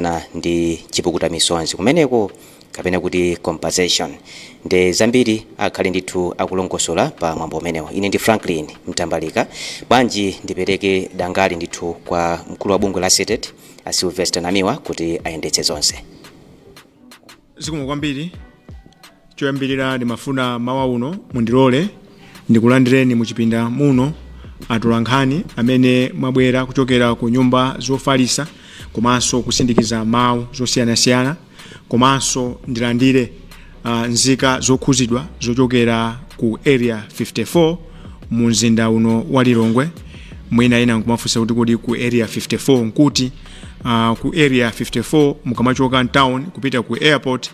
Na ndi chipukuta misonzi kumeneko kapena kuti compensation, ndi zambiri akhale ndithu akulongosola pa mwambo umenewo. Ine ndi Franklin Mtambalika. Bwanji ndipereke dangali ndithu kwa mkulu wa bungwe la CDEDI, a Sylvester Namiwa, kuti ayendetse zonse. Zikomo kwambiri. Choyambirira ndimafuna mawa uno mundilole ndikulandireni muchipinda muno atolankhani amene mwabwera kuchokera ku nyumba zofalisa komanso kusindikiza mawu zosiyanasiyana, komanso ndilandire nzika zokhuzidwa zochokera ku Area 54 mu mzinda uno wa Lilongwe. Mwina ina nkumafunsa kuti kodi ku Area 54 nkuti? Ku Area 54 mukamachoka mtown kupita ku airport,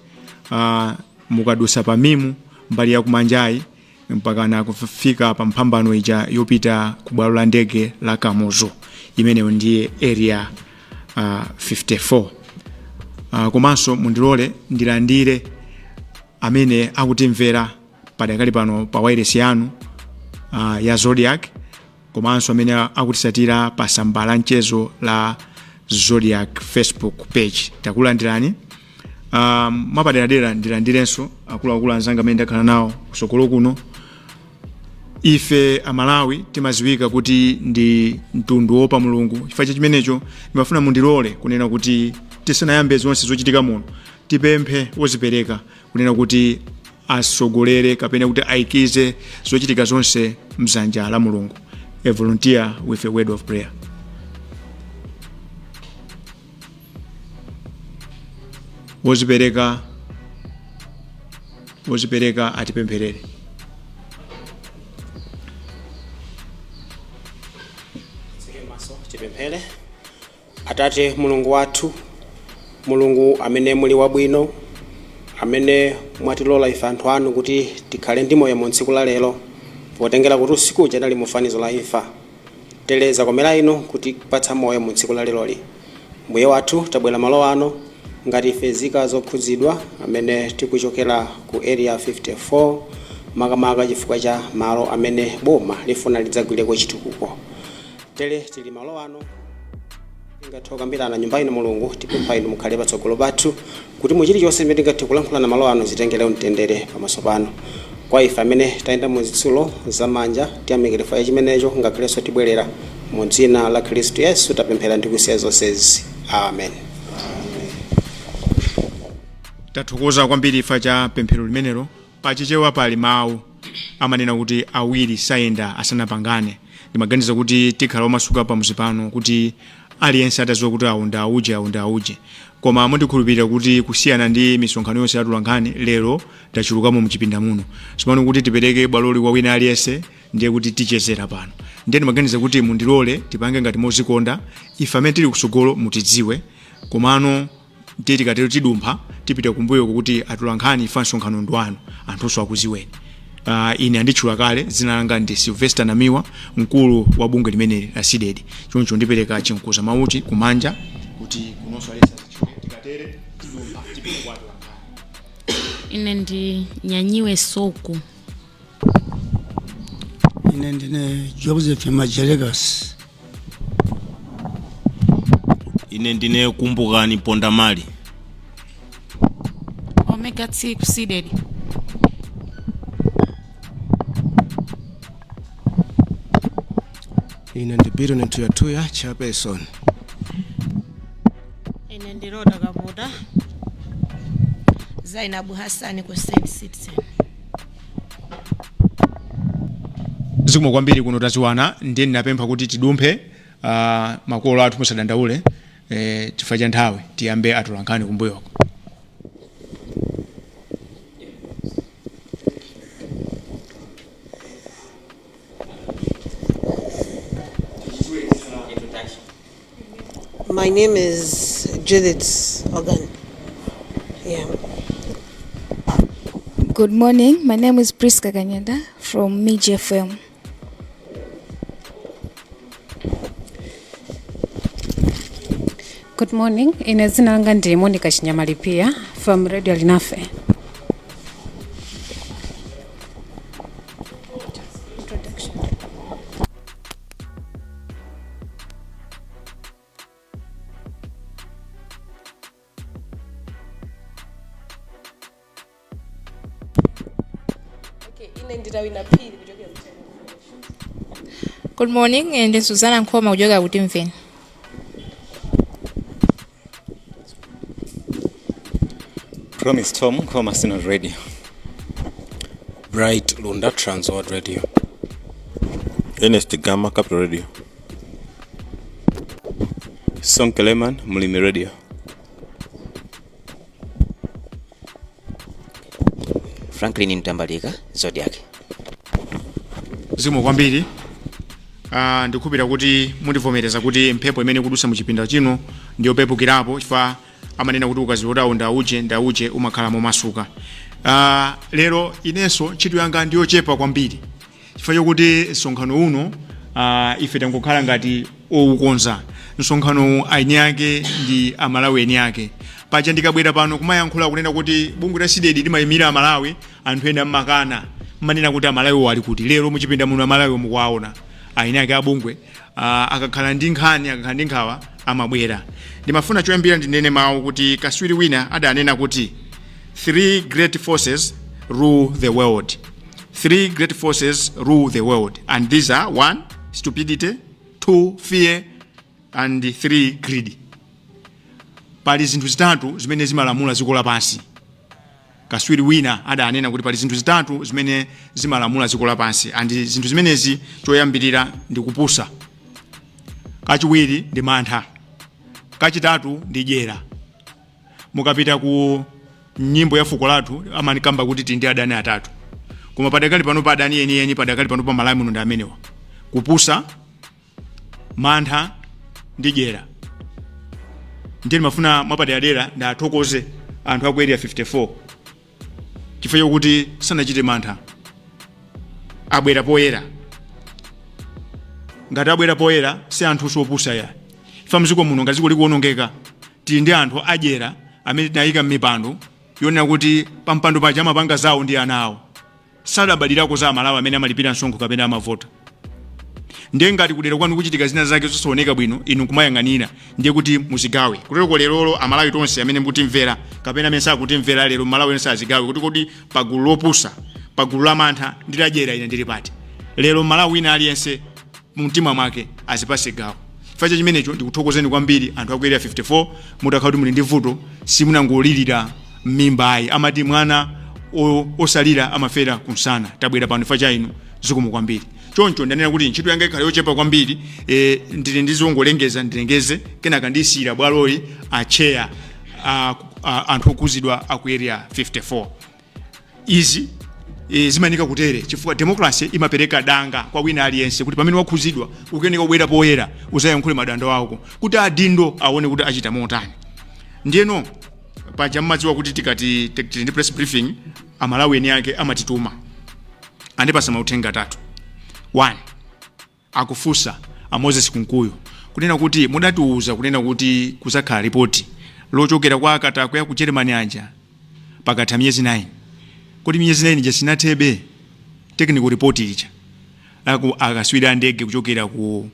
mukadusa pa Mimu mbali ya kumanjayi mpakana kufika pa mphambano ija yopita ku bwalo la ndege la Kamuzu, imeneyo ndiye Area 54. Komanso mundilole ndilandire amene akutimvera padakali pano pa wireless yanu ya Zodiak, komanso amene akutisatira pa tsamba la mchezo la Zodiak Facebook page. Takulandirani. Mwapaderadera ndilandirenso akuluakulu anzanga amene ndakhala nawo kusokolo kuno. Ife Amalawi timaziwika kuti ndi mtundu wopa Mulungu. Chifukwa cha chimenecho ndimafuna mundilole kunena kuti tisanayambe zonse zochitika muno, tipemphe wozipereka kunena kuti asogolere kapena kuti ayikize zochitika zonse mzanja la Mulungu. A volunteer with a word of prayer. Wozipereka atipempherere. Maso tipemphere. Atate Mulungu wathu, Mulungu amene muli wabwino, amene mwatilola ife anthu anu kuti tikhale ndi moyo mu tsiku la lero, potengera kuti usiku uja tinali mu fanizo la imfa, teleza komera inu kutipatsa moyo mu tsiku la leroli. Mbuye wathu, tabwera malo ano ngati ife nzika zokhudzidwa amene tikuchokera ku Area 54, makamaka chifukwa cha malo amene boma lifuna lidzagwireko chitukuko. Tere tili malo ano tingathe kukambirana nyumba ino. Mulungu, tipempha inu mukhale patsogolo pathu kuti mu chilichonse chimene tingathe kulankhulana malo ano zitengere mtendere pamaso panu. Kwa ife amene tayenda mu zitsulo zamanja, tiyamikire chifukwa chimenecho, ngakhalenso tibwerera. Mu dzina la Khristu Yesu tapemphera ndi kusiya zonsezi, amen. Tathokoza kwambiri chifukwa cha pemphero limenelo. Pachichewa pali mawu amanena kuti awiri sayenda asanapangane. Ndimaganiza kuti tikhala omasuka pamuzi pano kuti aliyense atadziwa kuti awu ndi auje, awu ndi auje, koma mundikhulupirira kuti kusiyana ndi misonkhano yonse yatolankhani, lero tachulukamo mchipinda muno. Sipano kuti tipereke bwaloli kwa wina aliyense, ndiye kuti tichezera pano. Ndiye ndimaganiza kuti mundilole tipange ngati mozikonda. Ife amene tili kusogolo mutidziwe, komano ndiye tikatero tidumpha tipita kumbuyo kuti atolankhani ife msonkhano ndi wanu, anthunso akuziweni. Ine anditchula kale, dzina langa ndi Sylvester Namiwa, mkulu wa bungwe limeneli la CDEDI. Choncho ndipereka chinkuza mauchi kumanja kuti kunonso aliyense azitchule. Tikatere tidumpha tipita kwa atolankhani. Ine ndi Nyanyiwe Soko. Ine ndine Joseph Majeregas. Ine ndine Kumbukani Pondamali. Omega T ku CDEDI. Ine ndi Biron Ntuyatuya, chairperson. Ine ndi Roda Kaputa. Zainabu Hassan, concerned citizen. Zikomo kwambiri. Kuno taziwana, ndiye ndinapempha kuti tidumphe. Makolo athu musadandaule, chifukwa cha nthawi tiyambe atolankhani kumbuyoko. My name is Judith Ogan. Yeah. Good morning. My name is Priska Kanyenda from Mij FM. Good morning. Ine dzina langa ndi Monica Chinyamalipia from Radio Linafe. Introduction. Okay, ine nditawina phiri kuchokera ku Channel. Good morning, ndi Suzana Nkhoma kuchoka ku Timveni. Promise Tom, Nkhoma Synod Radio. Bright Lunda, Transworld Radio. Ernest Gama, Capital Radio. Sonke Lehman, Mlimi Radio. Franklin Mtambalika, Zodiak. Zikomo kwambiri. Ndikukhulupirira kuti mundivomereza kuti mphepo imene ikudusa muchipinda chino ndiyopepukirapo, chifukwa amanena kuti ukazilota ndauje ndauje umakhala momasuka. Lero inenso ntchito yanga ndiyochepa kwambiri chifukwa chokuti msonkhano uno ife tangokhala ngati owukonza. Msonkhano eni ake ndi Amalawi eni ake. Paja ndikabwera pano kumayankhula kunena kuti bungwe la CDEDI limayimira Amalawi, anthu ena mmakana, mmanena kuti Amalawiwo ali kuti? Lero muchipinda muno Amalawi mukuwaona, eni ake abungwe. Akakhala ndi nkhani, akakhala ndi nkhawa, amabwera. Ndimafuna choyambira ndinene mawu kuti kaswiri wina adanena kuti three great forces rule the world, three great forces rule the world, and these are: one, stupidity; two, fear; and three, greed. Pali zinthu zitatu zimene zimalamula dziko lapansi. Kaswiri wina adanena kuti pali zinthu zitatu zimene zimalamula dziko lapansi, and zinthu zimenezi, choyambirira ndi kupusa, kachiwiri ndi mantha, kachitatu ndi dyera. Mukapita ku nyimbo ya fuko lathu amanikamba kuti tili ndi adani atatu, koma padakali pano pa adani enieni padakali pano pa Malawi muno ndi amenewa: kupusa, mantha ndi dyera. Ndiye ndimafuna mwapaderadera ndathokoze anthu aku Area 54 chifukwa chokuti sanachite mantha, abwera poyera. Ngati abwera poyera, si anthu opusa ya ifa. Mdziko muno, ngati dziko likuwonongeka, tili ndi anthu adyera amene tinayika m'mipando yonena kuti pampando paja amapanga zawo ndi ana awo, sadabalirako za Amalawi amene amalipira msonkho kapena amavota. Ndiye ngati kudera kwanu kuchitika zina zake zosaoneka bwino, inu kumayang'anira, ndiye kuti muzigawe kutereko. Lerolo Amalawi tonse amene mukutimvera kapena amene sakutimvera lero, Malawi onse azigawe kuti kodi pagulu lopusa, pagulu la mantha ndi ladyera, ine ndili pati? Lero Malawi wina aliyense mumtima mwake azipase gawo. Chifukwa cha chimenecho ndikuthokozeni kwambiri anthu aku Area 54. Mutakhala kuti muli ndi vuto, simunangolirira m'mimba ayi. Amati mwana osalira amafera kunsana. Tabwera pano chifukwa cha inu, zikomo kwambiri. Choncho ndanena kuti ntchito yanga ikhala yochepa kwambiri. Ndili ndizongolengeza, ndilengeze, kenaka ndisiyira bwaloli acheya anthu okhuzidwa aku Area 54. Izi zimayeneka kutere chifukwa democracy imapereka danga kwa wina aliyense kuti pamene wakhuzidwa ukuyeneka kubwera poyera uzayankhule madando ako kuti adindo aone kuti achita motani. Ndiyeno paja mmadziwa kuti tikati tili ndi press briefing, Amalawi eni ake amatituma. Andipasa mauthenga atatu. 1, akufunsa a Moses Kunkuyu kunena kuti mudatiuza kunena kuti kuzakhala ripoti lochokera kwa akatakwe aku Germany aja pakatha miyezi 9. Kodi miyezi 9 ija sinathebe? Technical report ija aku akaswiri a ndege kuchokera ku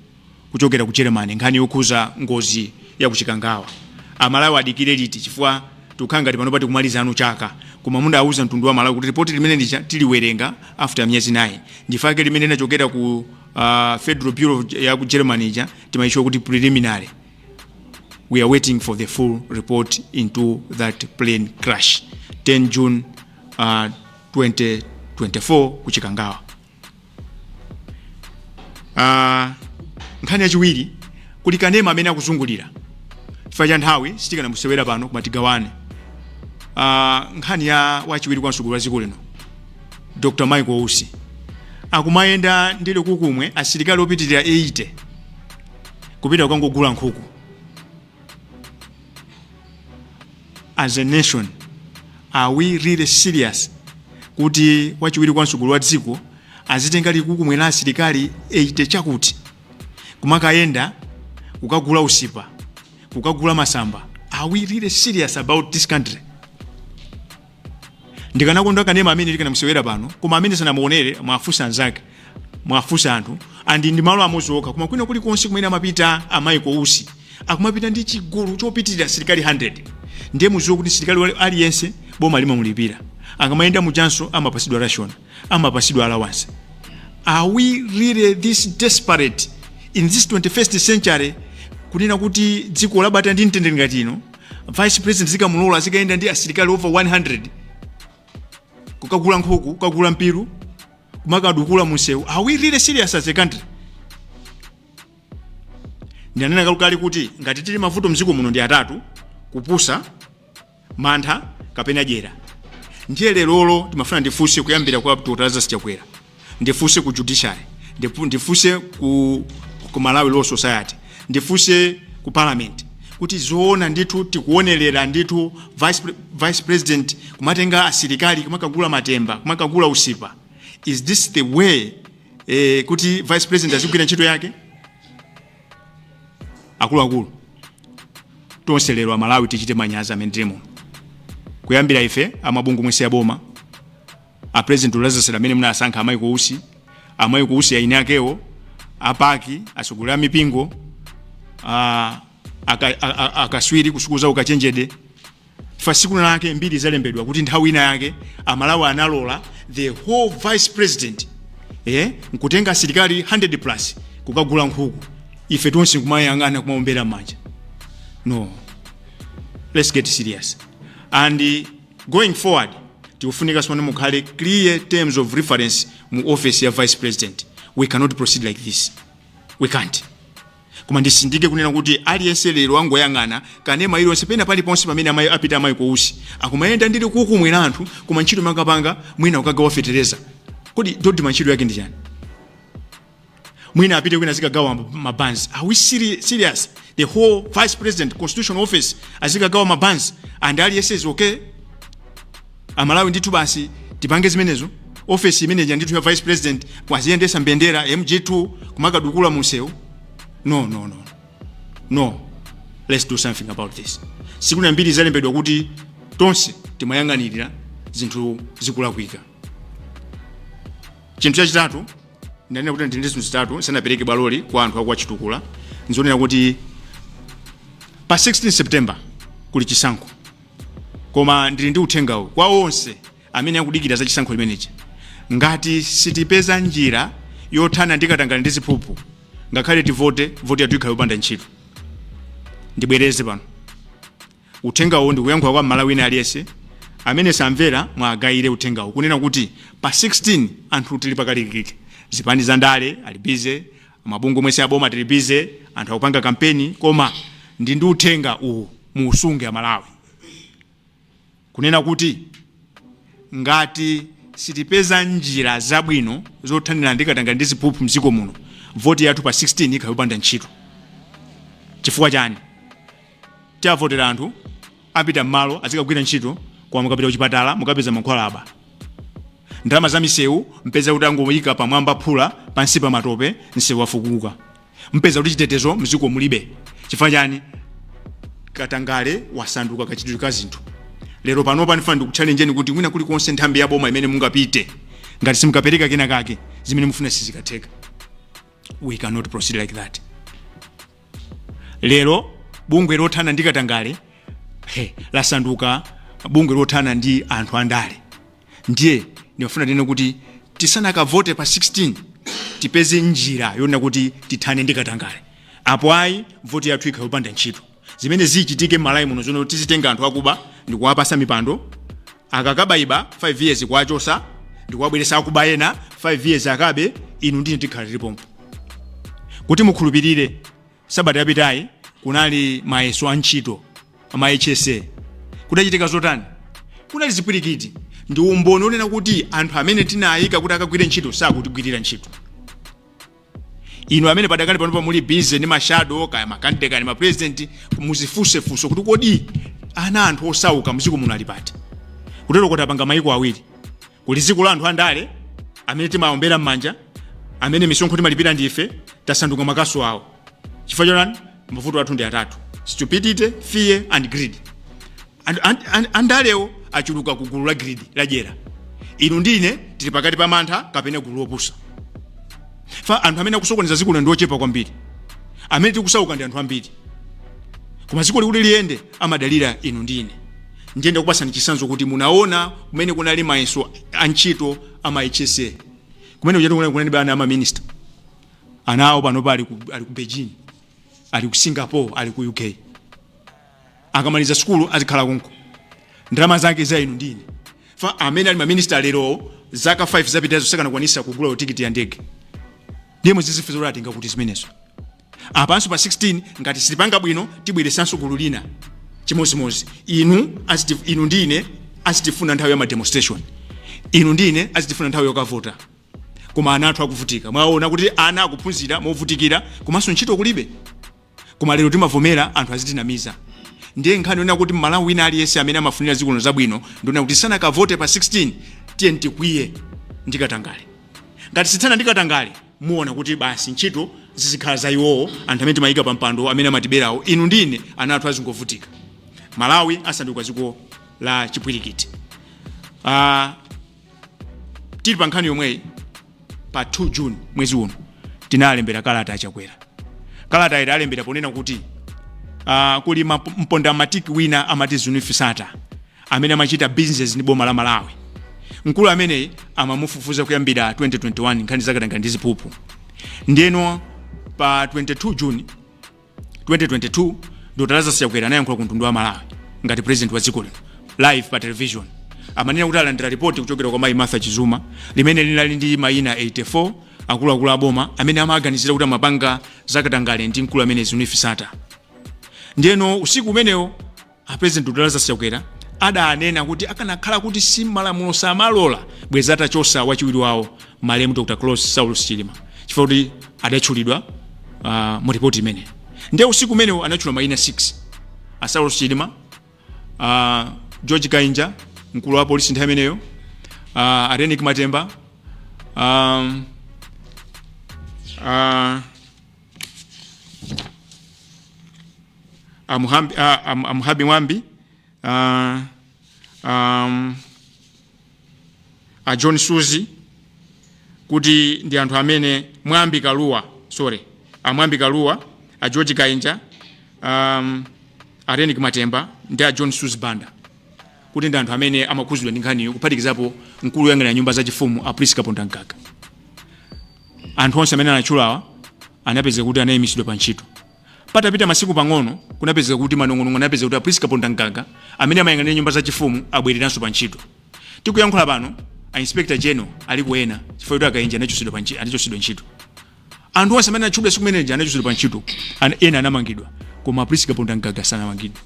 Germany, nkhani yokhuza ngozi ya kuchikangawa, Amalawi adikire liti? Chifukwa tikukhala ngati pano pati kumaliza anu chaka, koma mudauza mtundu wa Malawi kuti ripoti limene lija tiliwerenga after miyezi 9. Ndifake limene linachokera ku Federal Bureau ya ku Germany ija timayitchula kuti preliminary. We are waiting for the full report into that plane crash 10 June 2024 kuchikangawa. Nkhani yachiwiri, kuli kanema amene akuzungulira. Chifukwa cha nthawi sitikanamusewera pano, koma tigawane. Nkhani ya wachiwiri kwa mtsogoleri wa dziko lino Dr Michael Usi akumayenda ndi likukumwe asilikali opitirira 80 kupita kukangogula nkhuku. As a nation, are we really serious kuti wachiwiri kwa mtsogoleri wa dziko azitenga likukumwe la asilikali 80 chakuti kumakayenda kukagula usipa, kukagula masamba? Are we really serious about this country? Ndikanakonda kanema amene tikanamusewera pano, koma amene sanamuonere mwafunsa anzake, mwafunsa anthu. Andi ndi malo amodzi okha, koma kwina kulikonse kumene amapita a Michael Usi akumapita ndi chigulu chopitirira asilikali 100. Ndiye muziwe kuti asilikali aliyense boma limamulipira. Akamayenda muchanso amapasidwa ration, amapasidwa allowance. Are we really this desperate in this 21st century, kunena kuti dziko labata ndi mtendere ngati ino, vice president zikamulola zikayenda ndi asilikali over 100 kukagula nkhuku, kukagula mpiru, kumakadukula munsewu? Are we really serious as a country? Ndanena kalukali kuti ngati tili mavuto mdziko muno ndi atatu: kupusa, mantha kapena dyera. Ndiye lerolo timafuna ndifunse, kuyambira kwa Dr Lazarus Chakwera, ndifunse ku judiciary, ndifunse ku Malawi Law Society, ndifunse ku parliament, kuti zoona ndithu tikuonerera ndithu vice president kumatenga asilikali kumakagula matemba, kumakagula usipa? Is this the way kuti vice president azigwira ntchito yake? Akuluakulu tonse lero Amalawi tichite manyazi amene tilimo, kuyambira ife amabungwe mwese ya boma, a president Lazarus amene munasankha, amayi Kuusi, amayi Kuusi aini akewo, apaki, atsogoleri a mipingo, akaswiri kusukuza ukachenjede fa. Siku lake mbiri zalembedwa kuti nthawi ina yake Amalawi analola the whole vice president nkutenga asilikali 100 plus kukagula nkhuku, ife tonse kumayang'ana, kumaombera m'manja. No, let's get serious. And going forward, tikufunika sipano mukhale clear terms of reference mu office ya vice president. We cannot proceed like this, we can't. Koma ndisindike kunena kuti aliyense lero angoyang'ana kanema iliyonse pena paliponse pamene amayi apita, amayi Kousi akumayenda ndili kukumwera anthu, koma ntchito makapanga mwina ukagawa fetereza. Kodi dodima ntchito yake ndi chani? Mwina apite kwina azikagawa mabanzi. Are we serious? The whole vice president constitutional office azikagawa mabanzi and aliyense is okay? Amalawi ndithu basi tipange zimenezo? Office imeneja ndithu ya vice president kwaziyendesa mbendera MG2 kumakadukula munsewu? No, no, no, no, let's do something about this. Siku mbiri zalembedwa kuti tonse timayang'anirira zinthu zikulakwika. Chinthu chachitatu, ndanena kuti ndili ndi zinthu zitatu sanapereke bwaloli kwa anthu akuwachitukula, nzonena kuti pa 16 September kuli chisankho. Koma ndili ndi uthengawu kwa onse amene akudikira za chisankho chimenechi: ngati sitipeza njira yothana ndi katangale ndi ziphuphu, ngakhale tivote, voti yathu ikhala yopanda ntchito. Ndibwereze pano uthengawo, ndikuyankhula kwa Mmalawi wina aliyense amene samvera, mwagayire uthengawo kunena kuti pa 16 anthu tili pakalikiliki. Zipani za ndale ali busy, mabungwe mwese aboma tili busy, anthu akupanga kampeni, koma ndi uthenga uwu, muusunge Amalawi, kunena kuti ngati sitipeza njira zabwino zothanira ndi katangale ndi ziphuphu mdziko muno, voti yathu pa 16 ikhala yopanda ntchito. Chifukwa chani? Tiavotera anthu apita mmalo azikagwira ntchito, koma mukapita kuchipatala mukapeza mankhwala aba, ndalama za misewu mpeza kuti angoyika pamwamba phula, pansi pa matope, msewu wafukuka. Mpeza kuti chitetezo mdziko mulibe. Chifukwa chani? Katangale wasanduka kachitidwe ka zinthu. Lero panopa ndifuna ndikutchalenjeni kuti mwina kulikonse nthambi ya boma imene mungapite, ngati simukapereka kena kake, zimene mufuna sizikatheka. We cannot proceed like that. Lero bungwe lothana ndi katangale, he, lasanduka bungwe lothana ndi anthu andale. Ndiye ndimafuna tinene kuti tisanakavote pa 16, tipeze njira yonena kuti tithane ndi katangale. Apo ayi, voti yathu ikhala yopanda ntchito. Zimene zichitike m'Malawi muno zono, tizitenga anthu akuba ndikuwapasa mipando, akakabayiba 5 years kuwachosa ndikuwabweresa akuba ena 5 years akabe, inu ndine tikhala tilipompo. Kuti mukhulupirire, sabata yapitayi kunali mayeso a ntchito ama HSA. Kudachitika zotani? Kunali zipwirikiti. Ndi umboni onena kuti anthu amene tinayika kuti akagwire ntchito sakutigwirira ntchito. Inu amene padakali panopa muli busy ndi ma shadow, kaya ma candidate, kaya ma president, muzifunsefunso kuti kodi ana anthu osauka mdziko muno ali pati? Kutero kuti apanga mayiko awiri: kuli dziko la anthu andale amene timaombera m'manja, amene misonkho timalipira ndife, tasanduka makasu awo. Chifukwa chonani? Mavuto athu ndi atatu: stupidity, fear and greed. Andalewo achuluka ku gulu la greed, ladyera. Inu ndine tili pakati pa mantha kapena gulu lopusa. Fa anthu amene akusokoneza dziko ndi ochepa kwambiri, amene tikusauka ndi anthu ambiri, koma dziko likuti liyende amadalira inu ndine. Ndiye ndikupasani chitsanzo kuti munaona kumene kunali mayeso a ntchito ama HSA, kumene kuchatu kunali ana ama minister, ana awo panopa ali ku Beijing, ali ku Singapore, ali ku UK. Akamaliza sukulu azikhala konko, ndalama zake za inu ndine. Fa amene ali maminista lero, zaka 5 zapitazo sakanakwanisa kugula tikiti ya ndege. Ndiye muzizifuza kuti atenga kuti zimenezo. Apanso pa 16, ngati sitipanga bwino, tibweresanso gulu lina chimozimozi. Inu ndine azitifuna nthawi ya ma demonstration, inu ndine azitifuna nthawi yokavota, koma ana athu akuvutika. Mwaona kuti ana akuphunzira movutikira, komanso ntchito kulibe, koma lero timavomera anthu azitinamiza. Ndiye nkhani yonena kuti Mmalawi wina aliyense amene amafunira dziko lino zabwino, ndionena kuti sanakavote pa 16, tiye tikwiye ndi katangale. Ngati sithana ndi katangale, muona kuti basi ntchito zizikhala za iwowo, anthu amene timayika pa mpando, amene amatiberawo. Inu ndine, ana athu azingovutika, Malawi asanduka dziko la chipwirikiti. Tili pa nkhani yomweyi, pa 2 June mwezi uno tinalembera kalata aChakwera. Kalata ili alembera ponena kuti kuli mpondamatiki wina amati Zuneth Sattar, amene amachita business ndi boma la Malawi. Mkulu ameneyi amamufufuza kuyambira 2021 nkhani zakatangale ndi ziphuphu. Ndiyeno pa 22 June 2022, Dr Lazarus Chakwera anayankhula ku mtundu wa Malawi ngati president wa dziko lino, live pa television. Amanena kuti alandira ripoti kuchokera kwa mayi Martha Chizuma limene linali ndi mayina 84 akuluakulu aboma amene amaganizira kuti amapanga zakatangale ndi mkulu amene Zuneth Sattar. Ndiyeno usiku umenewo a President Dr Lazarus Chakwera adanena kuti akanakhala kuti si malamulo samalola, bweza atachosa wachiwiri wawo, malemu Dr Klaus Saulus Chilima, chifukwa kuti adatchulidwa mu ripoti imene. Ndiye usiku umenewo anatchula mayina 6: a Saulus Chilima, George Kainja, mkulu wa polisi nthawi imeneyo, a Reyneck Matemba, amuhabi Mwambi, a John Suzi, kuti ndi anthu amene Mwambi Kaluwa, sorry, a Mwambi Kaluwa, a George Kainja, a Reyneck Matemba ndi a John Suzi Banda, kuti ndi anthu amene amakhuzidwa ndi nkhaniyo, kuphatikizapo mkulu woyang'anira nyumba zachifumu, a Priska Pondankaka. Anthu onse amene anatchulawa anapezeka kuti anayimisidwa pa ntchito. Patapita masiku pang'ono, kunapezeka kuti manong'onong'o anapezeka kuti a Priska Pondankaka, amene amayang'anira nyumba zachifumu, abwereranso pa ntchito. Tikuyankhula pano, a Inspector General ali kuena chifukwa kuti akainja anachosedwa ntchito. Anthu onse amene anatchulidwa siku imeneja anachosedwa pa ntchito. Ena anamangidwa, koma a Priska Pondankaka sanamangidwe.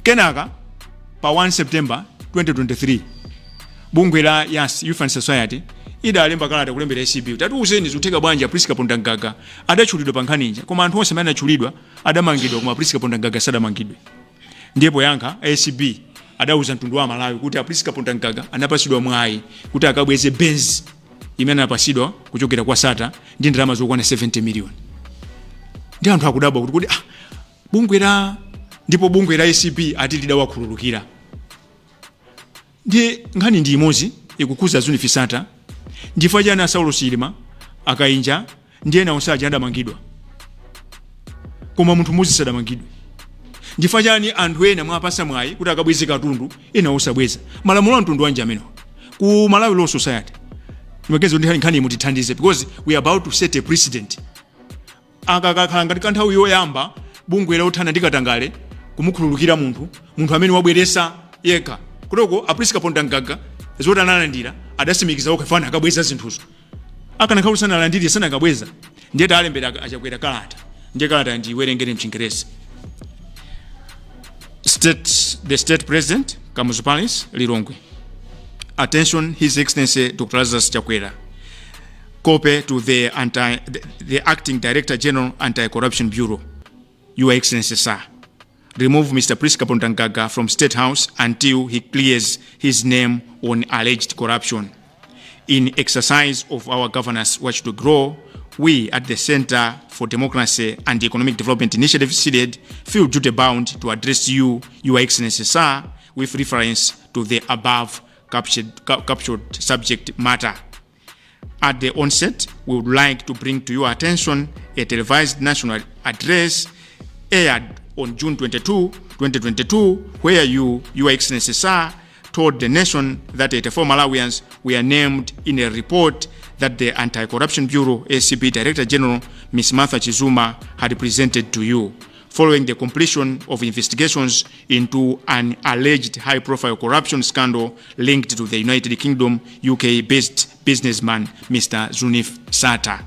Kenaka pa 1 September 2023, bungwe la YAS, Youth and Society, idalemba kalata kulembera ACB: tatiuzeni, zikutheka bwanji a Priska Pondankaka adatchulidwa pa nkhaniija, koma anthu onse amene anatchulidwa adamangidwa, koma Priska Pondankaka sadamangidwe? Ndiye poyankha, ACB adauza mtundu wa Malawi kuti a Priska Pondankaka anapasidwa mwayi kuti akabweze Benz imene anapasidwa kuchokera kwa Sattar ndi ndalama zokwana 70 million. Ndi anthu akudabwa kuti bungwe la ndipo bungwe la ACB ati lidawakhululukira. Ndiye nkhani ndi imodzi, ikukhuza Zuneth Sattar. Ndifukwa chani a Saulo Chilima, akainja ndi ena onse aja adamangidwa, koma munthu mmodzi sadamangidwe? Ndifukwa chani anthu ena mwapasa mwayi kuti akabweze katundu, ena osabweza? Malamulo a mtundu wanji amenewa ku Malawi Law Society? Ndimageza kuti nkhani mutithandize, because we are about to set a precedent. Akakakhala ngati kanthawi yoyamba bungwe lothana ndi katangale kumukhululukira munthu amene wabweresa yekha kutoko. A Priska Pondangaga zoti analandira adasimikiza okha, fana akabweza zinthuzo. Akanakhala kuti sanalandire, sanakabweza. Ndiye talembera aChakwera kalata. Ndiye kalata ndiwerengere mchingerezi. The State President, Kamuzu Palace, Lilongwe. Attention, His Excellency Dr Lazarus Chakwera. Copy to the Acting Director General, Anti-Corruption Bureau. Your Excellency, sir, remove Mr Priska Pondangaga from State House until he clears his name on alleged corruption. In exercise of our governance watchdog role, we at the Center for Democracy and Economic Development Initiative, CDEDI, feel duty bound to address you, Your Excellency, sir, with reference to the above captured subject matter. At the onset, we would like to bring to your attention a televised national address aired on June 22, 2022, where you, Your Excellency Sir, told the nation that 84 Malawians were named in a report that the Anti-Corruption Bureau, ACB Director General, Ms. Martha Chizuma, had presented to you, following the completion of investigations into an alleged high-profile corruption scandal linked to the United Kingdom, UK-based businessman, Mr. Zunif Sata.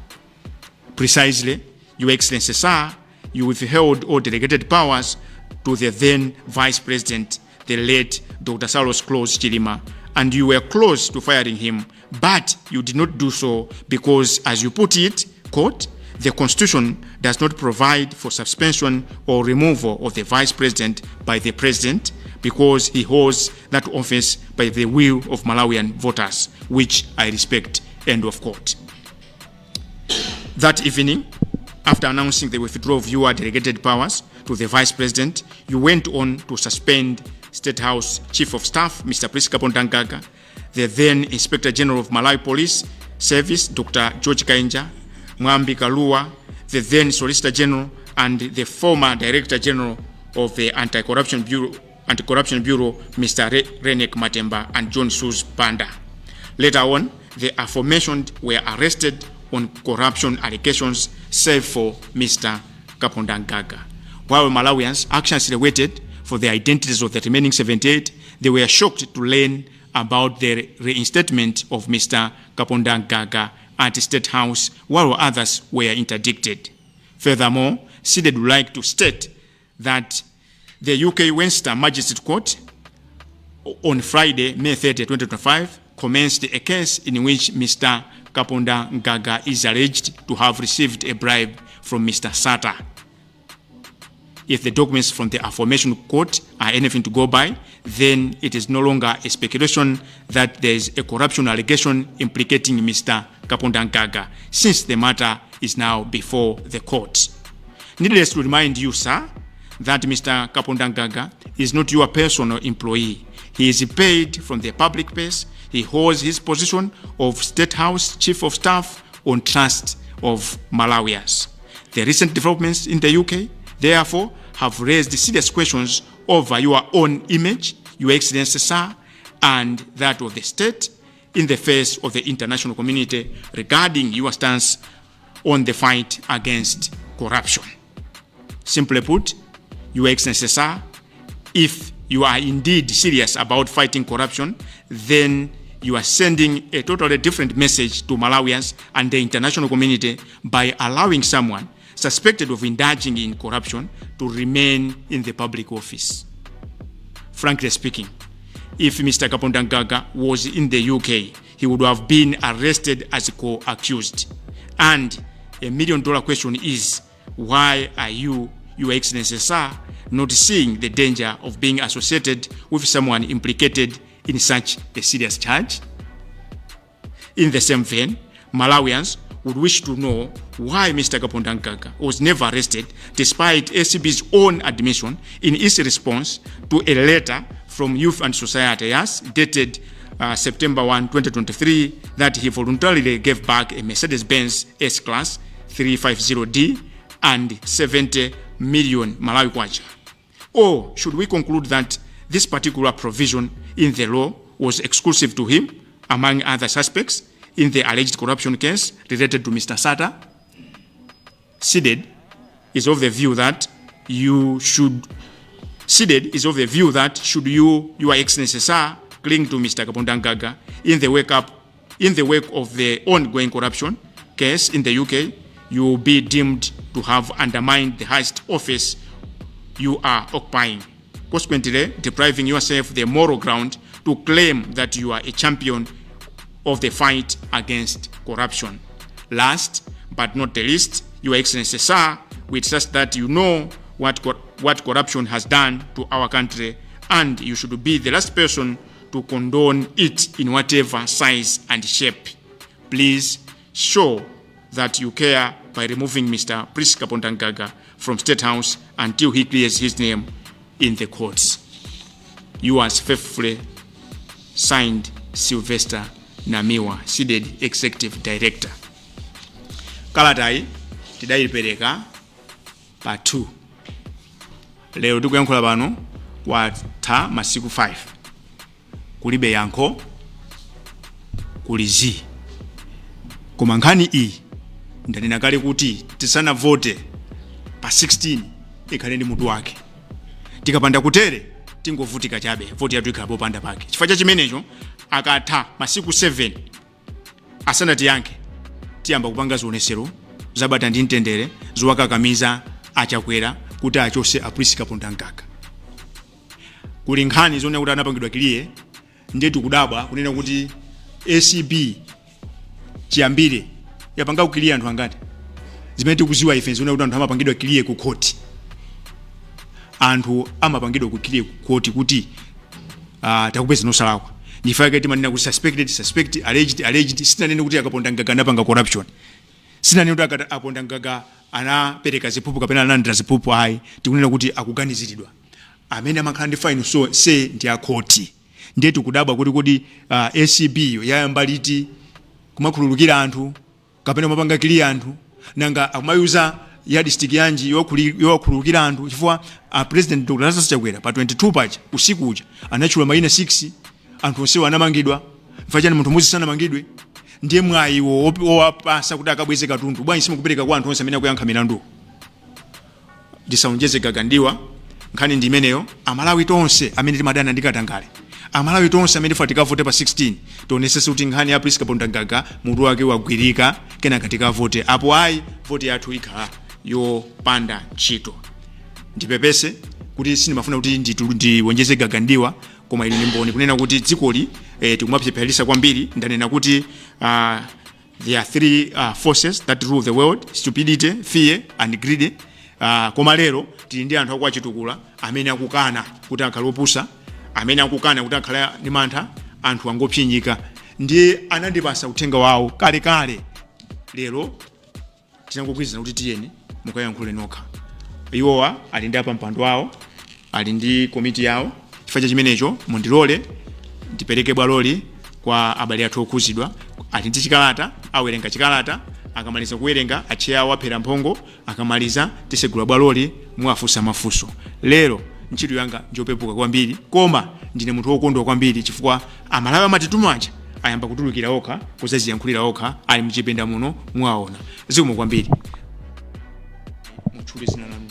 Precisely, Your Excellency Sir, you withheld all delegated powers to the then Vice President, the late Dr. Saulos Klaus Chilima, and you were close to firing him, but you did not do so because, as you put it, quote, the Constitution does not provide for suspension or removal of the Vice President by the President because he holds that office by the will of Malawian voters, which I respect, end of quote. That evening, after announcing the withdrawal of your delegated powers to the Vice President, you went on to suspend State House Chief of Staff, Mr. Prince Kapondamgaga, the then Inspector General of Malawi Police Service, Dr. George Kainja, Mwambi Kalua, the then Solicitor General, and the former Director General of the Anti-Corruption Bureau, Mr. Reyneck Matemba and John Suz Banda. Later on, the aforementioned were arrested on corruption allegations, save for Mr. Kapondamgaga. While Malawians anxiously waited for the identities of the remaining 78, they were shocked to learn about the reinstatement of Mr. Kapondamgaga at State House, while others were interdicted. Furthermore, CDEDI would like to state that the UK Westminster Magistrate Court on Friday, May 30, 2025, commenced a case in which Mr. Kapondamgaga is alleged to have received a bribe from Mr. Sata. If the documents from the aforementioned court are anything to go by, then it is no longer a speculation that there is a corruption allegation implicating Mr. Kapondamgaga, since the matter is now before the court. Needless to remind you, sir, that Mr. Kapondamgaga is not your personal employee. He is paid from the public purse. He holds his position of State House Chief of Staff on trust of Malawians. The recent developments in the UK, therefore, have raised serious questions over your own image, Your Excellency, sir, and that of the state in the face of the international community regarding your stance on the fight against corruption. Simply put, Your Excellency, sir, if you are indeed serious about fighting corruption, then you are sending a totally different message to Malawians and the international community by allowing someone suspected of indulging in corruption to remain in the public office. Frankly speaking, if Mr. Kapondamgaga was in the UK, he would have been arrested as co-accused. And a $1 million question is, why are you, Your Excellency, sir, not seeing the danger of being associated with someone implicated in such a serious charge? In the same vein, Malawians would wish to know why Mr. Kapondamgaga was never arrested despite ACB's own admission in its response to a letter from Youth and Society YAS dated September 1, 2023, that he voluntarily gave back a Mercedes-Benz S-Class 350D and 70 million Malawi kwacha. Or should we conclude that this particular provision in the law was exclusive to him, among other suspects, in the alleged corruption case related to Mr. Sata? CDEDI is of the view that should you, Your Excellency, sir, cling to Mr. Kapondamgaga in the wake of the ongoing corruption case in the UK, you will be deemed to have undermined the highest office you are occupying, consequently depriving yourself the moral ground to claim that you are a champion of the fight against corruption. Last but not the least, Your Excellency, sir, we trust that you know what corruption has done to our country, and you should be the last person to condone it in whatever size and shape. Please show that you care by removing Mr. Prince Kapondamgaga from State House until he clears his name in the courts. Yours faithfully, signed, Sylvester Namiwa, CDEDI Executive Director. Kalatayi tidayipereka pa 2. Lero tikuyankhula pano kwatha masiku 5, kulibe yankho, kuli zii. Koma nkhani iyi ndanena kale kuti tisanavote pa 16 ikhale ndi mutu wake. Tikapanda kutere tingovutika chabe, voti yathu ikhala popanda pake. Chifukwa cha chimenecho, akatha masiku 7 asanatiyankhe, tiyamba kupanga zionesero zabata ndi mtendere zowakakamiza Achakwera kuti achose a Priska Kapondamgaga. Kuli nkhani zonena kuti anapangidwa clear, ndiye tikudabwa kunena kuti ACB chiyambire yapanga clear anthu angati? Zimene tikuziwa ife zionena kuti anthu amapangidwa clear ku khoti, anthu amapangidwa ku clear ku khoti kuti takupeza nosalakwa. Ndifake timanena kuti suspected, suspect, alleged, alleged. Sitinanene kuti Akapondamgaga anapanga corruption, sitinanene kuti Akapondamgaga anapereka ziphuphu kapena analandira ziphuphu, ayi. Tikunena kuti akuganiziridwa. Amene amakhala ndi final so say ndi akhoti. Ndiye tikudabwa kuti kodi ACB yayamba liti kumakhululukira anthu kapena kumapanga clear anthu? Nanga akumayuza yardstick yanji yowakhululukira anthu? Chifukwa President Dr Lazarus Chakwera pa 22 paja usiku uja anatchula mayina 6, anthu onsewo anamangidwa. Chifukwa chani munthu mmodzi sanamangidwe? Ndiye mwayiwo owapasa kuti akabweze katundu bwanji simukupereka kwa anthu onse amene akuyankha milandu? Ndisaonjeze gagandiwa, nkhani ndi imeneyo. Amalawi tonse amene timadana ndi katangale, Amalawi tonse amene tifa tikavote pa 16, tionesese kuti nkhani ya Priska Kapondamgaga mutu wake wagwirika, kenaka tikavote. Apo ayi, voti yathu ikhala yopanda ntchito. Ndipepese kuti sindimafuna kuti ndiwonjeze gagandiwa, koma inu ndi mboni kunena kuti dzikoli tikumapyapyalisa kwambiri. Ndanena kuti there are three forces that rule the world: stupidity, fear and greed. Koma lero tili ndi anthu akwachitukula amene akukana kuti akhale opusa, amene akukana kuti akhale ndi mantha. Anthu angopsinyika. Ndiye anandipasa uthenga wawo kalekale, lero tinangogwirizana kuti tiyeni mukayankhule nokha. Iwowa ali ndi apampando awo, ali ndi komiti yawo. Chifukwa cha chimenecho mundilole ndipereke bwaloli kwa abale athu okhuzidwa. Ali ndi chikalata, awerenga chikalata. Akamaliza kuwerenga, acheya awo aphera mphongo. Akamaliza tisegula bwaloli, mwafunsa mafunso. Lero ntchito yanga njopepuka kwambiri, koma ndine munthu wokondwa kwambiri chifukwa Amalawi amatitumaja ayamba kutulukira okha, kuzaziyankhulira okha. Ali mchipinda muno, mwaona. Zikomo kwambiri. Mutchule zina lanu,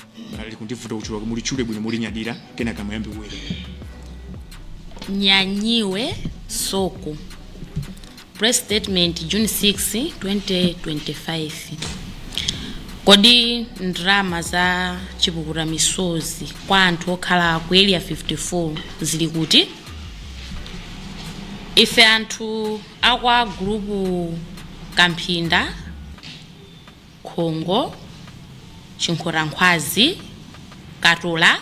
likundivuta kutchula, mulitchule bwino, mulinyadira, kenaka muyambe kuwerenga. Nyanyiwe Soko. Press statement, June 6, 2025. Kodi ndalama za chipukuta misozi kwa anthu okhala ku Area 54 zili kuti? Ife anthu akwa gulupu Kamphinda, Khongo, Chinkhotankhwazi, Katola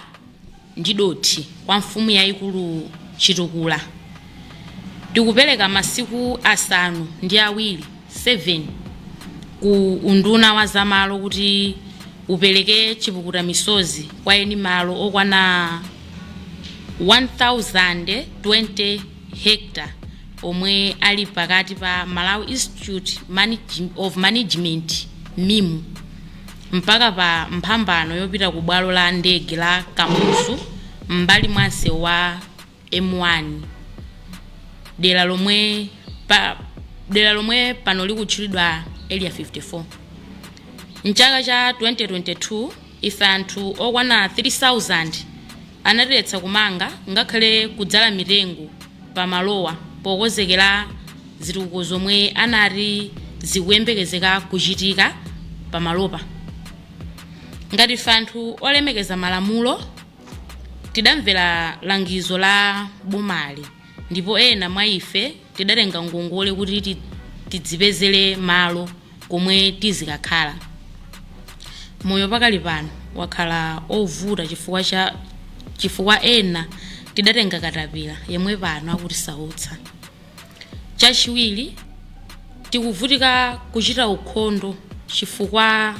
ndi Dothi kwa mfumu yayikulu Chitukula tikupereka masiku 7 7 ku unduna wa zamalo kuti upereke chipukuta misozi kwa eni malo okwana 1020 hectare omwe ali pakati pa Malawi Institute of Management, MIM, mpaka pa mphambano yopita ku bwalo la ndege la Kamuzu m'mbali mwa msewu wa M1, dera lomwe pano likutchulidwa Area 54. Mchaka cha 2022 ife anthu okwana 3000 anatiletsa kumanga ngakhale kudzala mitengo pamalowa pokonzekera zitukuko zomwe anati zikuyembekezeka kuchitika pamalopa. Ngati ife anthu olemekeza malamulo, tidamvera langizo la bomali, ndipo ena mwa ife tidatenga ngongole kuti tidzipezere malo komwe tizikakhala. Moyo pakali pano wakhala ovuta chifukwa ena tidatenga katapira yemwe pano akutisautsa. Chachiwiri, tikuvutika kuchita ukhondo chifukwa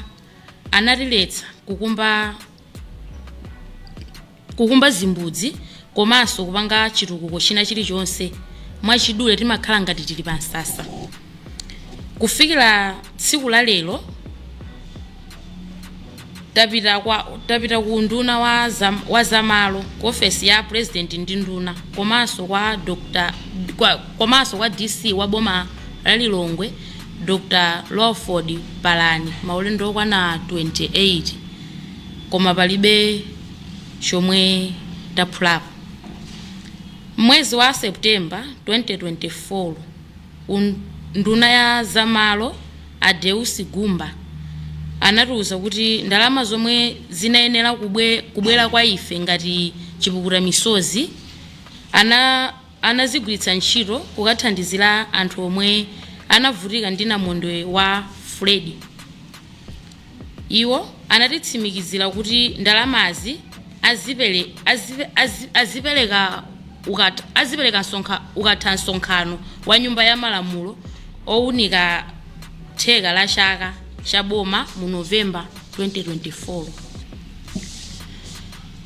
anatiletsa kukumba zimbudzi komanso kupanga chitukuko china chilichonse. Mwachidule, timakhala ngati tili pa msasa. Kufikira tsiku la lero Tapita ku nduna wa zamalo, ku ofesi ya president ndi nduna, komanso kwa Dr. Komanso kwa DC wa boma la Lilongwe, Dr. Lawford Palani, maulendo okwana 28, koma palibe chomwe taphulapo. Mwezi wa Septemba 2024, nduna ya zamalo a Deus Gumba anatiuza kuti ndalama zomwe zinayenera kubwera kwa ife ngati chipukuta misozi anazigwiritsa ntchito kukathandizira anthu omwe anavutika ndi namondwe wa Freddy. Iwo anatitsimikizira kuti ndalamazi azipereka ukatha msonkhano wa nyumba ya malamulo owunika theka la chaka cha boma mu Novemba 2024.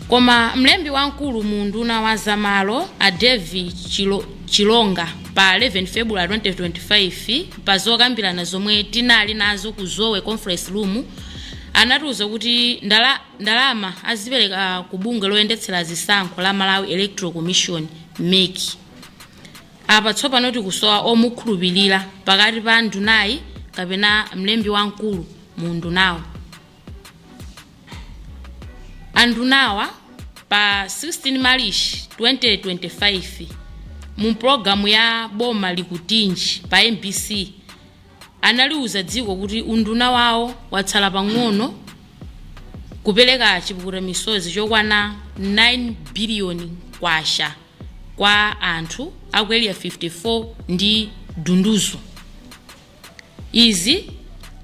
Koma mlembi wamkulu mu nduna wa zamalo a David Chilonga pa 11 February 2025, pa zokambirana zomwe tinali nazo ku Zowe Conference Room, anatiuza kuti ndalama azipereka ku bungwe loyendetsera zisankho la Malawi Electoral Commission, MEC. Apa tsopano tikusowa omukhulupirira pakati pa ndunayi kapena mlembi wamkulu mu ndunawo. Andunawa pa 16 Marichi 2025, mu pologalamu ya Boma Likutinji pa MBC, analiuza dziko kuti unduna wawo watsala pang'ono kupereka chipukuta misozi chokwana 9 biliyoni kwacha kwa anthu aku Area 54 ndi Dunduzu. Izi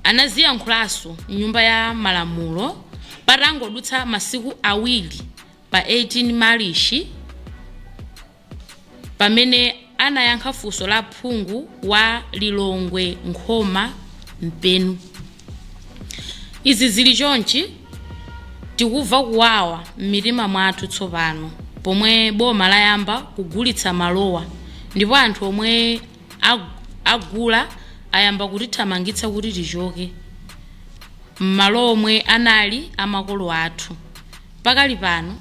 anaziyankhulanso mnyumba ya malamulo patangodutsa masiku 2 pa 18 Marichi, pamene anayankha funso la phungu wa Lilongwe Nkhoma Mpenu. Izi zili chonchi, tikumva kuwawa m'mitima mwathu tsopano pomwe boma layamba kugulitsa malowa, ndipo anthu omwe agula ayamba kutithamangitsa kuti tichoke m'malo omwe anali amakolo athu. Pakali pano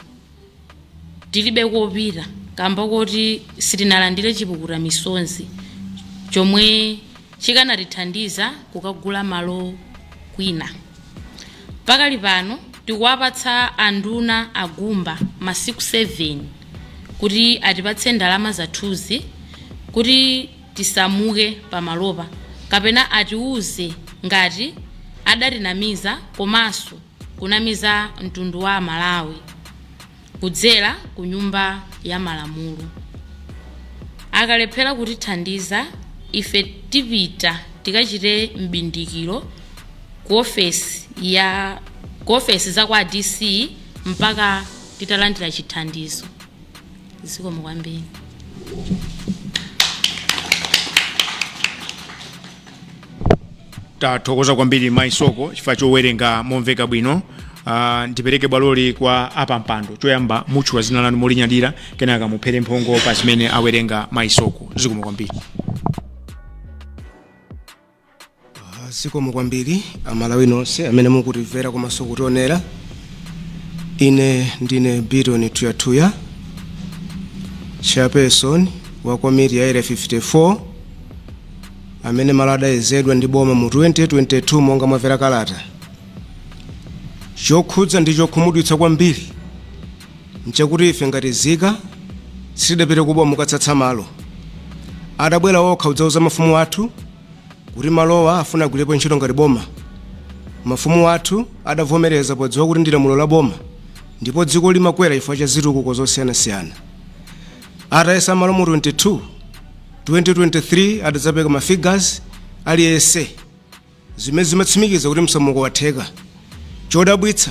tilibe kopita kamba kuti sitinalandire chipukuta misonzi chomwe chikanatithandiza kukagula malo kwina. Pakali pano tikuwapatsa anduna agumba masiku 7 kuti atipatse ndalama zathuzi kuti tisamuke pamalopa, kapena atiuze ngati adatinamiza komanso kunamiza mtundu wa Malawi kudzera ku nyumba ya malamulo. Akalephera kutithandiza, ife tipita tikachite mbindikiro ku ofesi za kwa DC mpaka titalandira chithandizo. Zikomo kwambiri. Tathokoza kwambiri Mayi Soko chifukwa chowerenga momveka bwino. Ndipereke bwaloli kwa apampando. Choyamba mutchula dzina lanu molinyadira, kenaka muphere mphongo pa zimene awerenga Mayi Soko. Zikomo kwambiri. Zikomo kwambiri Amalawi nonse amene mukutimvera komanso kutionera. Ine ndine Biton Tuyatuya, chairperson wa komiti ya Area 54, amene malo adayezedwa ndi boma mu 2022 monga mwamvera kalata. Chokhudza ndi chokhumudwitsa kwambiri nchakuti ife ngati nzika sitidapite kuboma kukatsatsa malo. Adabwera okha kudzauza mafumu athu kuti malowa afuna agwirepo ntchito ngati boma. Mafumu athu adavomereza podziwa kuti ndi lamulo la boma ndipo dziko limakwera chifukwa cha zitukuko zosiyanasiyana. Atayesa malo mu 22, 2023 adadzapeka ma figures aliyense zimene zimatsimikiza kuti msamuko watheka. Chodabwitsa,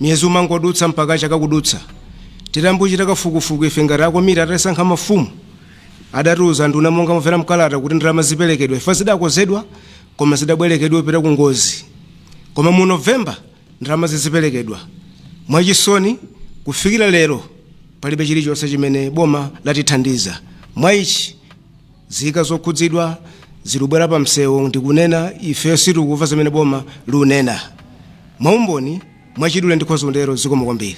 miyezi umangodutsa mpaka chaka kudutsa. Titambuchita kafukufuku ife ngati akomiti atasankha mafumu, adatiuza nduna monga mumvera mkalata kuti ndalama ziperekedwa ifa zidakozedwa koma zidabwerekedwa kupita ku ngozi, koma mu Novemba ndalama ziziperekedwa. Mwachisoni, kufikira lero palibe chilichonse chimene boma latithandiza. Mwa ichi nzika zokhudzidwa zilubwera pa msewu ndikunena ife sitikumva zimene boma lunena. Mwaumboni Mwachidule ndikhoza kutero. Zikomo kwambiri.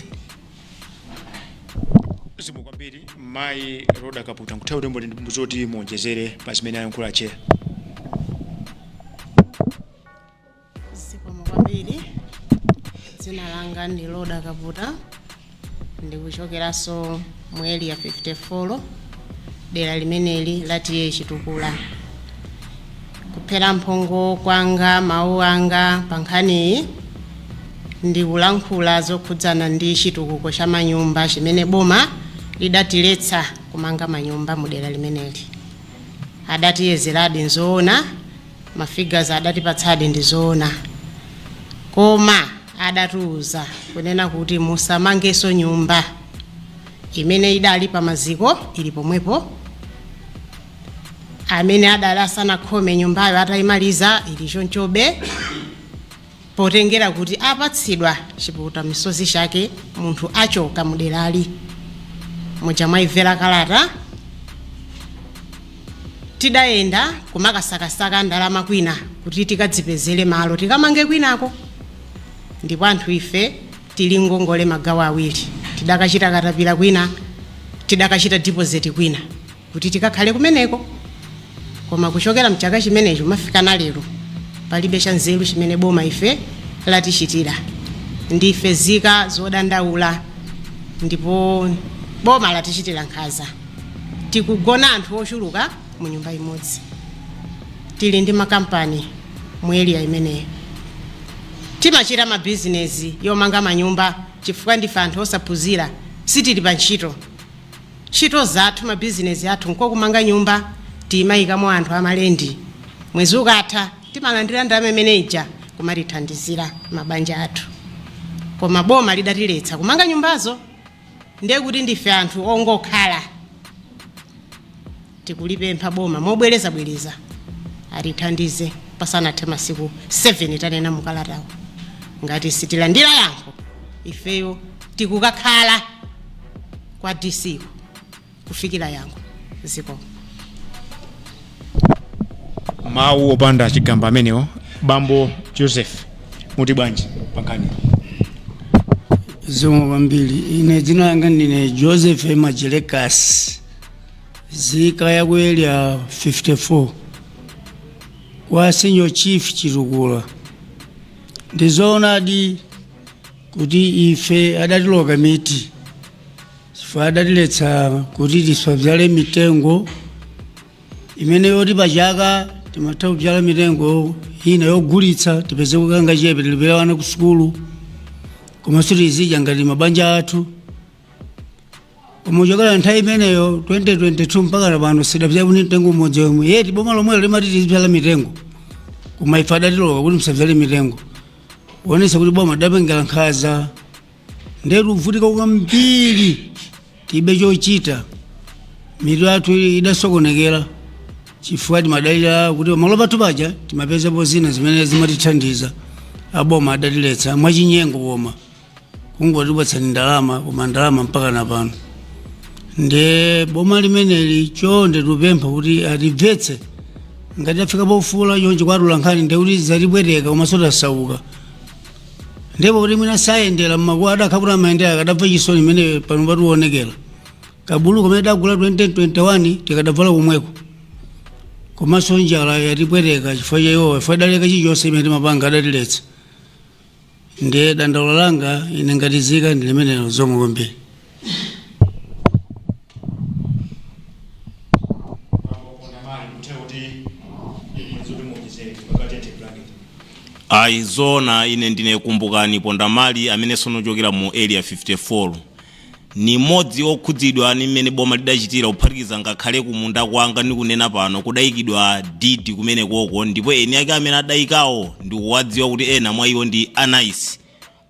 Zikomo kwambiri, mayi Roda Kaputa. Nkuthawi tembo ndizoti muonjezere pa zimene ayankhula chair. Zikomo kwambiri. Dzina langa ndi Roda Kaputa, ndikuchokeranso mu Area 54, dera limeneli la T/A Chitukula. Kuphera mphongo kwanga, mawu anga pa nkhaniyi, ndikulankhula zokhudzana ndi chitukuko cha manyumba chimene boma lidatiletsa kumanga manyumba mu dera limeneli. Adatiyezeradi, nzoona, ma figures adatipatsadi, ndi zoona, koma adatiuza kunena kuti musamangenso nyumba. Imene idali pamaziko ili pomwepo, amene adali asanakhome nyumbayo atayimaliza ili chonchobe, potengera kuti apatsidwa chipukuta misozi chake munthu achoka muderali. Muja mwayimvera kalata, tidayenda kumakasakasaka ndalama kwina kuti tikadzipezere malo tikamange kwinako. Ndipo anthu ife tili ngongole magawo awiri: tidakachita katapira kwina, tidakachita deposit kwina kuti tikakhale kumeneko. Koma kuchokera mchaka chimenecho mafikana lero, palibe cha nzeru chimene boma ife latichitira. Ndife zika zodandaula ndipo boma latichitira nkhanza. Tikugona anthu ochuluka mu nyumba imodzi, tili ndi makampani mu area imeneyo, timachita mabizinesi yomanga manyumba chifukwa ndife anthu osaphunzira, sitili pa ntchito. Ntchito zathu, mabizinesi athu nkokumanga nyumba, timayikamo anthu amalendi. Mwezi ukatha timalandira ndalama imene ija kumatithandizira mabanja athu. Koma boma lidatiletsa kumanga nyumbazo, ndiye kuti ndife anthu ongokhala. Tikulipempha boma mobwerezabwereza atithandize pasanathe masiku 7 tanena mukalatawo. Ngati sitilandira yankho, ifeyo tikukakhala kwa DC kufikira yankho. Ziko. Mawu opanda chigamba amenewo. Bambo Joseph, muti bwanji pankhani? Zikomo kwambiri. Ine dzina langa ndine Joseph Majelekasi, zika ya ku Area 54 kwa Senior Chief Chitukula. Ndizoonadi kuti ife adatiloka miti chifukwa adatiletsa kuti tisabyale mitengo imene yoti pachaka timatha kubyala mitengo ina yogulitsa, tipeze kukanga chepe, tilipire ana ku sukulu, komanso tizidya ngati mabanja athu. Koma kuchokera nthawi imeneyo 2022 mpaka pano sidabyala ni mtengo umodzi yomwe. Yeti boma lomwelo limati tizibyala mitengo, koma ife adatiloka kuti musabyale mitengo, kuonetsa kuti boma lidapengera nkhanza. Ndetu kuvutika kwambiri, tibe chochita, mitu yathu idasokonekera chifukwa timadalira kuti malo pathu paja timapezapo zina zimene zimatithandiza. Aboma adatiletsa mwachinyengo, koma kungotipatsani ndalama, koma ndalama mpaka na pano. Ndiye boma limeneli chonde tupempha kuti atimvetse. Ngati afika pofula chonchi kwatula nkhani, ndiye kuti zatipweteka komanso tasauka. Ndipo kuti mwina sayendera mmakuwa, adakha kuti amayendera akadabva chisoni imene pano pationekera. Kabulu kamene dagula 2021 tikadavala komweko. Komanso njala yatipweteka chifukwa cha iwowa, chifukwa idaleka chilichonse imene timapanga, adatiletsa. Ndiye dandaulo langa ine ngati zika ndi limenelo. Zikomo kwambiri. Kuti zoti muonjezere pakatete blanket. Ayi, zona, ine ndine Kumbukani Pondamali amene sonochokera mu Area 54, ni mmodzi okhudzidwa ni mmene boma lidachitira, kuphatikiza ngakhale kumunda kwanga ndikunena pano kudayikidwa deed kumene koko, ndipo eni ake amene adayikawo ndikuwadziwa kuti ena mwa iwo ndi anaisi.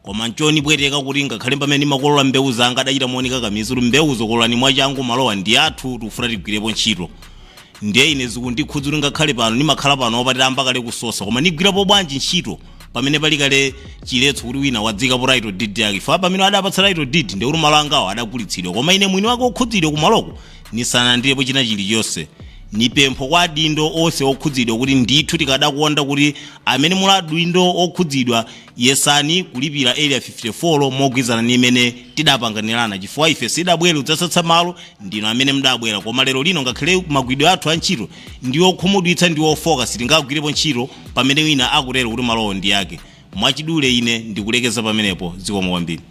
Koma nchonipweteka kuti ngakhale pamene ndimakolola mbewu zanga adachita mooneka kamizi kuti mbewuzo kololani mwachangu, malowa ndi athu, tikufuna tigwirepo ntchito. Ndiye ine zikundikhudza kuti ngakhale pano ndimakhala pano wapatira kale kusosa, koma ndigwirapo bwanji ntchito pamene pali kale chiletso kuti wina wadzikapo title deed yake? Fa pamene adapatsa title deed, ndikuti malo angawo adagulitsidwa, koma ine mwini wake okhudzidwa kumaloko nisanalandirepo china chilichonse. Ni pempho kwa adindo onse okhudzidwa kuti ndithu tikadakonda kuti amene muli adindo okhudzidwa, yesani kulipira Area 54 mogwirizana ndi imene tidapanganirana, chifukwa ife sidabwere kudzasatsa malo, ndino amene mudabwera. Koma lero lino ngakhale magwiridwe athu a ntchito ndi okhumudwitsa ndi ofoka, sitingagwirepo ntchito pamene wina akutero kuti malowo ndi yake. Mwachidule ine ndikulekeza pamenepo. Zikomo kwambiri.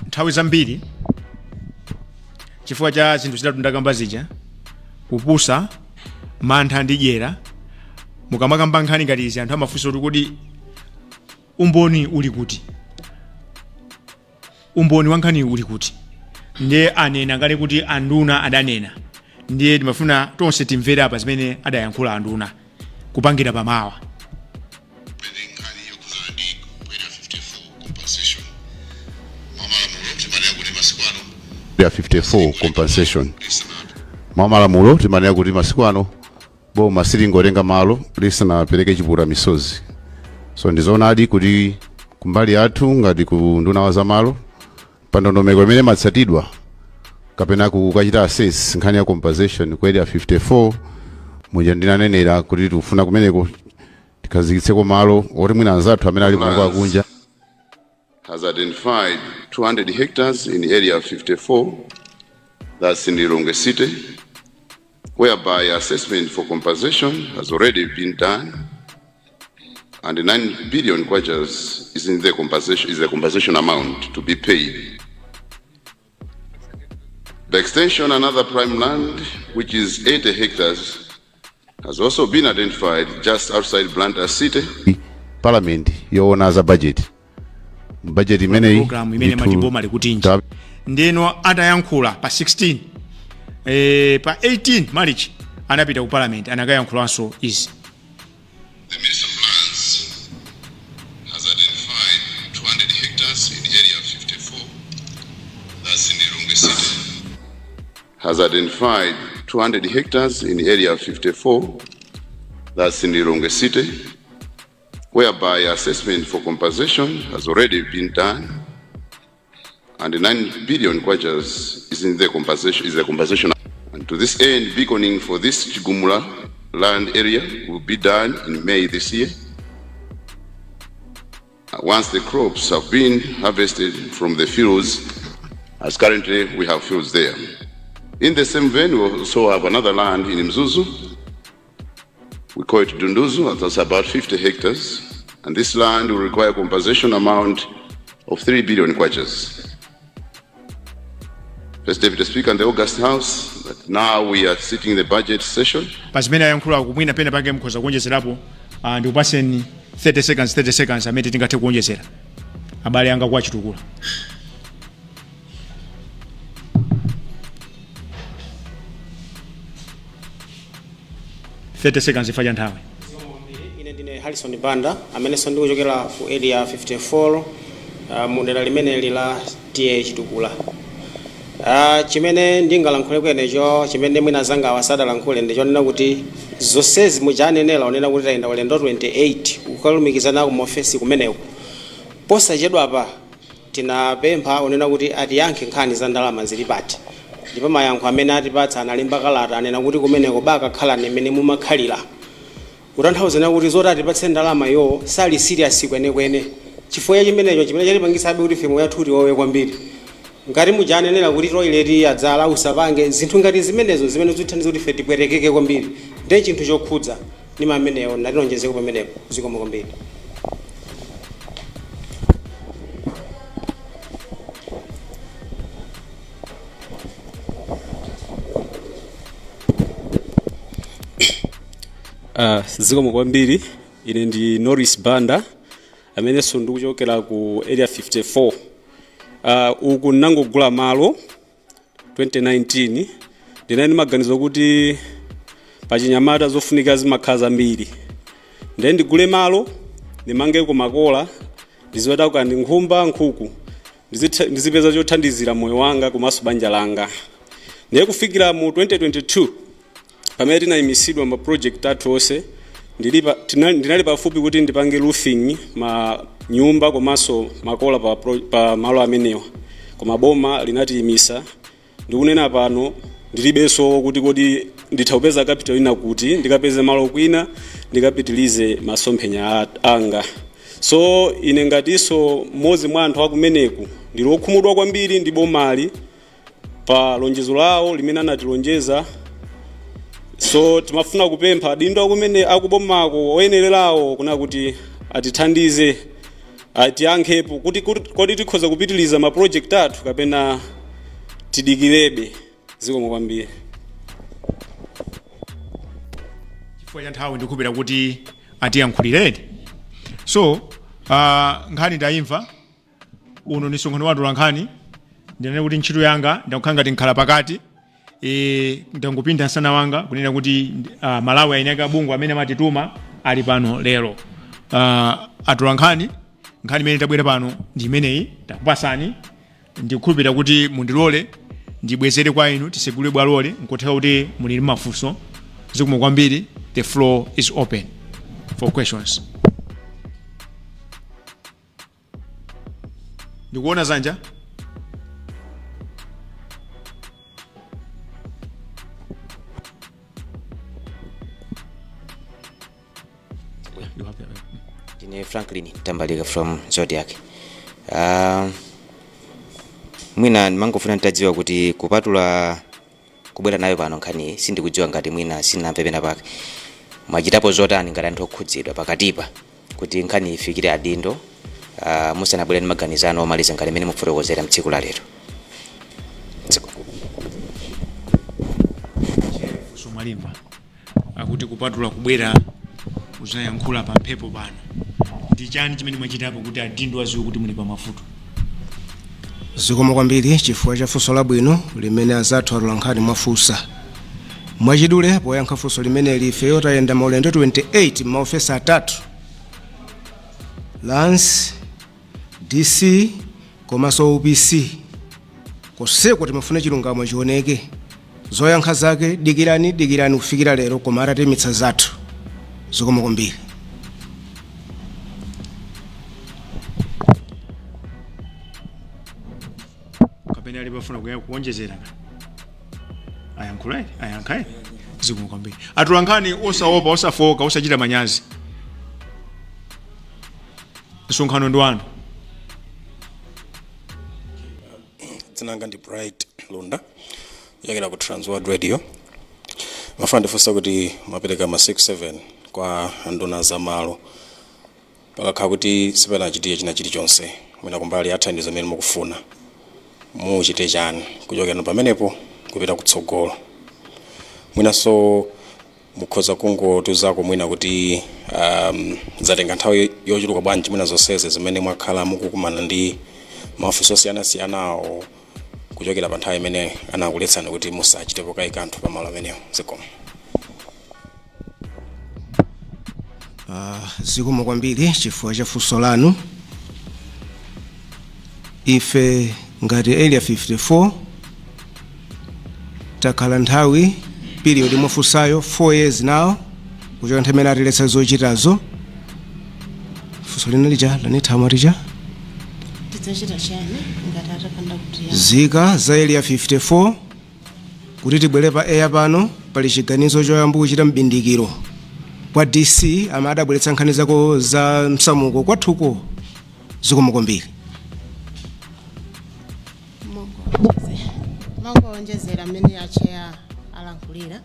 Nthawi zambiri, chifukwa cha zinthu zitatu ndakamba zija, kupusa, mantha ndi dyera, mukamakamba nkhani ngati izi anthu amafunsa kuti kodi umboni uli kuti? Umboni wa nkhani uli kuti? Ndiye anena ngati kuti anduna adanena, ndiye timafuna tonse timvere apa zimene adayankhula anduna kupangira pamawa. Ya 54 compensation, mwa malamulo timanena kuti masiku ano boma silingotenga malo lisanapereke chipukuta misozi. So ndizoonadi kuti kumbali yathu ngati ku unduna wa zamalo, pa ndondomeko imene imatsatidwa kapena kukachita assess nkhani ya compensation ku Area 54, muja ndinanenera kuti tikufuna kumeneko tikhazikitseko malo oti mwina anzathu amene ali kumayiko akunja has identified 200 hectares in Area 54, that's in Lilongwe City, whereby assessment for compensation has already been done, and 9 billion kwachas is in the compensation, is the compensation amount to be paid. The extension, another prime land, which is 80 hectares, has also been identified just outside Blantyre City. Parliament yoona za budget, budget imeneyi program imene ndithu mati boma likutinji. Ndeno atayankhula pa 16, pa 18 March anapita ku parliament, anakayankhulanso izi. The Minister of Lands has identified 200 hectares in Area 54, that's in Lilongwe City. Has identified 200 hectares in Area 54, that's in Lilongwe City, whereby assessment for compensation has already been done, and 9 billion kwachas is in the compensation, is the compensation. And to this end, beaconing for this Chigumula land area will be done in May this year, once the crops have been harvested from the fields, as currently we have fields there. In the same vein, we also have another land in Mzuzu. We call it Dunduzu, and that's about 50 hectares. And this land will require compensation amount of 3 billion kwachas. First Deputy Speaker in the August House, that now we are sitting in the budget session. Pa zimene ayankhula kumwina pena pake mukhoza kuonjezerapo. Ndikupaseni 30 seconds, 30 seconds amene tingathe kuonjezera, abale anga kwa Chitukula. 30 seconds ifa cha nthawi. Ine ndine Harrison Banda, amenenso ndikuchokera ku Area 54, mu dera limeneli la TA Chitukula. Chimene ndingalankhule kwenecho, chimene mwina zangawa sadalankhule, ndichonena kuti zonsezi mujanenera onena kuti tayenda ulendo 28 kukalumikizana ku maofesi kumeneko. Posachedwapa tinapempha onena kuti atiyankhe nkhani za ndalama zili pati, ndipo mayankho amene atipatsa, analemba kalata, anena kuti kumeneko bakakhala mmene mumakhalira, kutanthauza kuti zoti atipatse ndalama yo sali serious kwenekwene. Chifukwa chimenecho chimene chatipangisabe kuti ife moyo wathu tiwowe kwambiri, ngati mujanenera kuti toilet adzala usapange zinthu ngati zimenezo zimene zithandiza kuti ife tipwetekeke kwambiri, ndiye chinthu chokhudza ndi mamenewo natilonjezeko pamenepo. Zikomo kwambiri. Zikomo kwambiri. Ine ndi Norris Banda, amenenso ndikuchokera ku Area 54. Uku ndinangogula malo 2019. Ndinali ndi maganizo kuti pachinyamata zofunika zimakhala zambiri, ndiye ndigule malo, ndimangeko makola, ndiziweta kandi nkhumba, nkhuku, ndizipeza chothandizira moyo wanga komanso banja langa. Ndiye kufikira mu 2022 pamene tinayimisidwa ma project athu onse, ndinali pafupi kuti ndipange roofing ma nyumba komanso makola pa malo amenewa. Koma boma linatiyimisa. Ndikunena pano ndilibenso kuti kodi nditha kupeza capital ina kuti ndikapeze malo kwina ndikapitilize masomphenya anga. So ine ngatinso mmodzi mwa anthu akumeneku ndili wokhumudwa kwambiri ndi bomali pa lonjezo lawo limene anatilonjeza. So timafuna kupempha adindo akumene akubomako oyenererawo kuna kuti atithandize, atiyankhepo kuti kodi tikhoza kupitiliza ma project athu kapena tidikirebe. Zikomo kwambiri. Chifukwa cha nthawi ndikukhulupirira kuti atiyankhulireni. So nkhani ndayimva. Uno ni msonkhano wa atolankhani. Ndinene kuti ntchito yanga ndakukhala ngati nkhala pakati, ndangopinda msana wanga kunena kuti Malawi eni ake abungwe amene amatituma ali pano lero. Atolankhani, nkhani imene tabwera pano ndi imeneyi, takupasani. Ndikukhulupirira kuti mundilole ndibwezere kwa inu, tisegule bwaloli, nkutheka kuti muli ndi mafunso. Zikomo kwambiri. The floor is open for questions. Ndikuona zanja. You have the- Ndine Franklin Tambalika from Zodiak. Mwina ndimangofuna nditadziwa kuti kupatula kubwera nayo pano nkhaniyi, sindikudziwa ngati mwina sinamve pena pake, mwachitapo zotani ngati anthu okhudzidwa pakatipa kuti nkhani ifikire adindo, musanabwere ndi maganizo anu omaliza ngati imene mufotokozera mtsiku la lero? Funso mwalimva, akuti kupatula kubwera kuzayankhula pa mphepo pano, ndi chani chimene mwachitapo kuti adindo aziwe kuti muli pa mavuto? Zikomo kwambiri chifukwa cha funso labwino limene azathu atolankhani mwafunsa. Mwachidule poyankha funso limeneli, ifeyo tayenda maulendo 28 m'maofesi atatu, Lands, DC komanso OPC. Konseko timafuna chilungamo chioneke. Zoyankha zake dikirani, dikirani kufikira lero, koma atatimitsa zathu. Zikomo kwambiri. Kapena ali pafuna kuonjezera, ayankhula, ayankha. Zikomo kwambiri. Atolankhani, osaopa, osafoka, osachita manyazi, msonkhano ndi wanu. Dzina langa ndi Bright Lunda kuchokera ku Transworld Radio. Mafuna ndifunsa kuti mwapereka masiku 7 kwa anduna zamalo, pakakhala kuti sipanachitike china chilichonse mwina kumbali ya thandizo imene mukufuna, muchite chani kuchokera pamenepo kupita kutsogolo? Mwinanso mukhoza kungotiuzako mwina kuti zatenga nthawi yochuluka bwanji mwina zonsezi zimene mwakhala mukukumana ndi maofisi osiyanasiyanawo kuchokera pa nthawi imene anakuletsani kuti musachitepo kayi kanthu pamalo amenewo? Zikomo. Zikomo kwambiri chifukwa cha funso lanu. Ife ngati Area 54 takhala nthawi period mwafunsayo, 4 years now, kuchoka nthawi imene atiletsa zochitazo. Funso lina lija lanithawa tija. Tidzachita chani ngati atapanda kuti Zika za Area 54 kuti tibwere pa air pano, pali chiganizo choyamba kuchita mbindikiro kwa DC ama adabweretsa nkhani zako za msamuko kwathuko. Zikomo kwambiri. Mongowonjezera mmene acheya alankhulira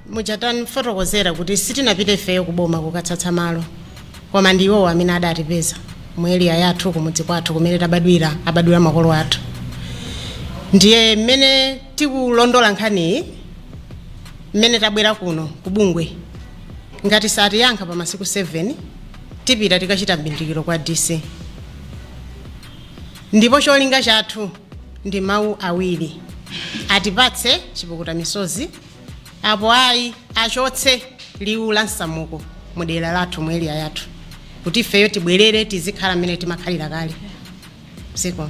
muja, tanfotokozera kuti sitinapite ifeyo kuboma kukatsatsa malo, koma ndi iwowo amene adatipeza mu area yathu, kumudzi kwathu kumene tabadwira, abadwira makolo athu. Ndiye mmene tikulondola nkhaniyi, mmene tabwera kuno kubungwe, ngati satiyankha pa masiku 7, tipita tikachita mbindikiro kwa DC. Ndipo cholinga chathu ndi mawu awiri: atipatse chipukuta misozi, apo ayi achotse liwu la msamuko mu dera lathu, mu area yathu, kuti ifeyo tibwerere tizikhala mmene timakhalira kale. Zikomo.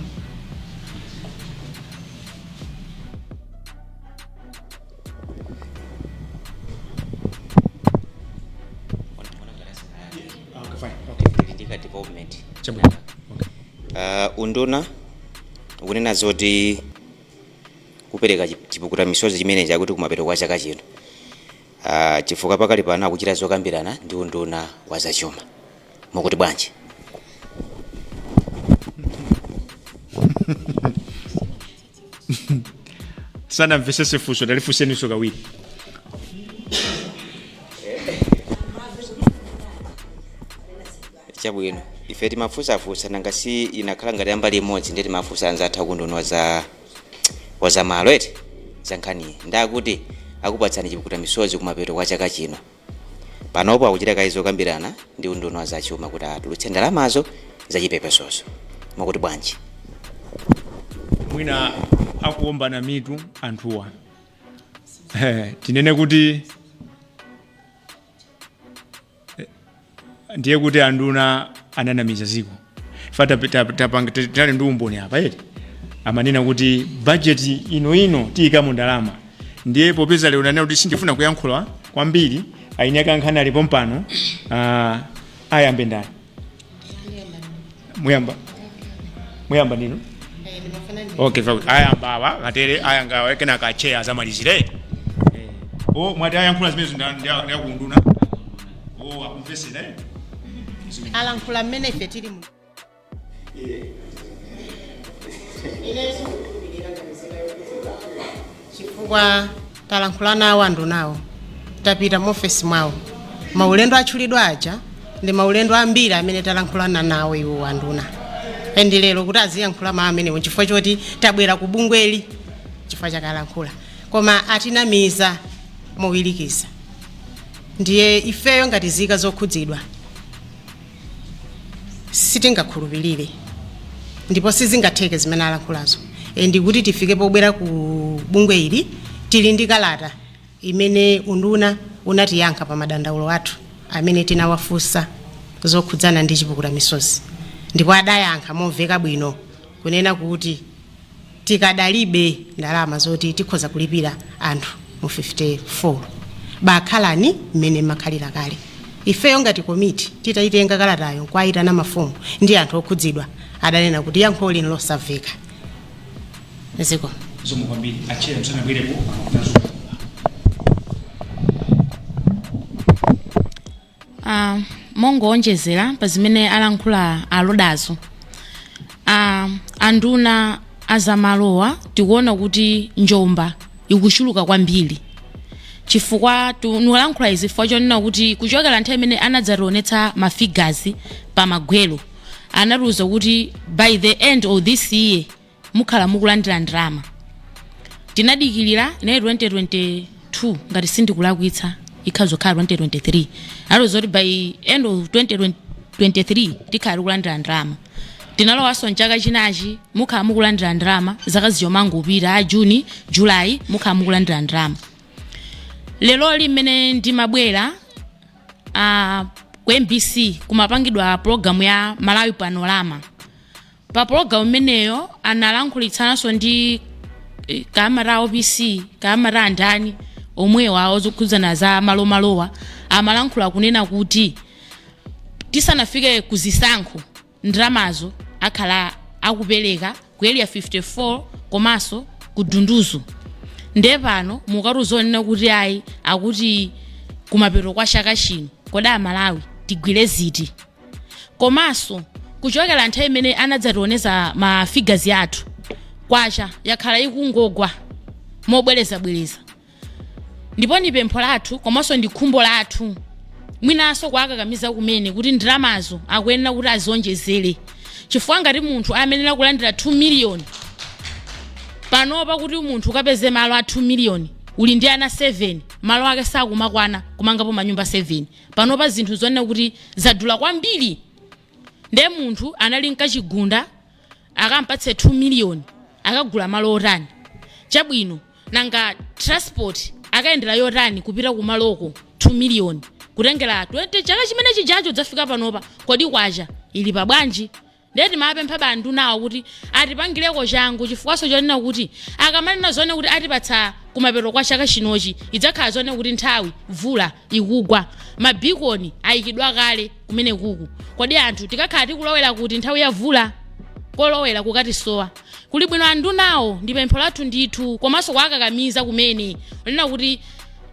Okay, fine. Okay. Ndika development. Chabwino. Okay. Unduna ukunena zoti kupereka chipukuta misozi chimene chakuti kumapeto kwa chaka chino, chifukwa pakali pano akuchita zokambirana ndi unduna wa zachuma. Mukuti bwanji? Sanamvesese funso, talifunseninso kawiri. Chabwino, ife timafunsafunsa, nanga si inakhala ngati ambali imodzi, ndiye timafunsa anzathu akunduna wa zamalo eti za nkhaniyi, ndakuti akupatsani chipukuta misozi kumapeto kwa chaka chino. Panopo akuchita kayi zokambirana ndi unduna wa zachuma kuti atulutse ndalamazo zachipepesozo. Mukuti bwanji? Mwina akuombana mitu anthuwa. Tinene kuti ndiye kuti anduna ananamiza ziko fa tali ndi umboni apa eti amanena kuti bajeti ino tiyikamo ndalama. Ndiye popeza lero nanena kuti sindifuna kuyankhula kwambiri, aine akankhani alipo mpano. Ayambe ndani? Muyamba ndinu? Okay, ayamba awa katere, ayanga awa, kenaka acheya azamalizire. O, mwati ayankhula zimenezo ndakunduna o akumvesera, eh? Alankhula mmene ife tili mu chifukwa talankhula nawo andunawo, tapita mu ofesi mwawo. Maulendo atchulidwa aja ndi maulendo ambiri amene talankhulana nawo iwo anduna, and lero kuti aziyankhula mawu amenewo chifukwa choti tabwera ku bungweli chifukwa chakalankhula, koma atinamiza mowirikiza. Ndiye ifeyo ngati zika zokhudzidwa sitingakhulupirire ndipo sizingatheke zimene alankhulazo. Ndikuti tifike pobwera ku bungwe ili tili ndi kalata imene unduna unatiyankha pa madandaulo athu amene tinawafunsa zokhudzana ndi chipukuta misozi, ndipo adayankha momveka bwino kunena kuti tikadalibe ndalama zoti tikhoza kulipira anthu mu 54, bakhalani mmene makhalira kale. Ifeyo ngati komiti titayitenga kalatayo nkwayitana mafumu ndi anthu okhudzidwa, adanena kuti yankho lino losamveka ziko. Zikomo kwambiri. Acheya msanabwerepo. Mongoonjezera pa zimene alankhula alodazo, anduna azamalowa, tikuona kuti njomba ikuchuluka kwambiri, chifukwa tikulankhula izi chifukwa chonena kuti kuchokera nthawi imene anadzationetsa ma figures pa magwero, anatiuza kuti by the end of this year mukhala mukulandira ndalama. Tinadikirira, inali 2022 ngati sindikulakwitsa, ikhazokhala 2023. Anatiuza kuti by end of 2023 tikhala tikulandira ndalama. Tinalowanso mchaka chinachi, mukhala mukulandira ndalama. Zaka ziyomangopita, a Juni, July, mukhala mukulandira ndalama. Leloli mmene ndimabwera ku MBC kumapangidwa pologalamu ya Malawi Panorama. Pa pologalamu imeneyo analankhulitsanso ndi kamata OPC, kamata andani omwewa ozokhudzana za malomalowa, amalankhula kunena kuti tisanafike kuzisankho ndalamazo akhala akupereka ku Area 54 komanso ku Dunduzu. Ndiye pano mukatuzonena kuti ayi, akuti kumapeto kwa chaka chino. Kodi Amalawi tigwire ziti? Komanso kuchokera nthawi imene anadzationeza ma figures athu, kwacha yakhala ikungogwa mobwerezabwereza, ndipo ni pempho lathu komanso ndi khumbo lathu, mwinanso kuakakamiza kumene, kuti ndalamazo akuyenera kuti azionjezere, chifukwa ngati munthu amenera kulandira 2 million panopa, kuti munthu ukapeze malo a 2 million uli ndi ana 7, malo ake sakumakwana kumangapo manyumba 7. Panopa zinthu zonena kuti zadula kwambiri, ndiye munthu anali mkachigunda akampatse 2 million akagula malo otani? Chabwino, nanga transport akayendera yotani kupita kumaloko 2 million? Kutengera 20 chaka chimene chijacho dzafika panopa, kodi kwacha ili pabwanji? Ndiye timapempha bandunawo kuti atipangireko changu, chifukwaso chonena kuti akamanena zone kuti atipatsa kumapeto kwa chaka chinochi, idzakhala zone kuti nthawi mvula ikugwa, mabikoni ayikidwa kale kumene kuku. Kodi anthu tikakhala tikulowera kuti nthawi ya vula? Kolowera kukatisowa. Kuli bwino andunawo, ndi pempho lathu ndithu, komanso kuwakakamiza kumene onena kuti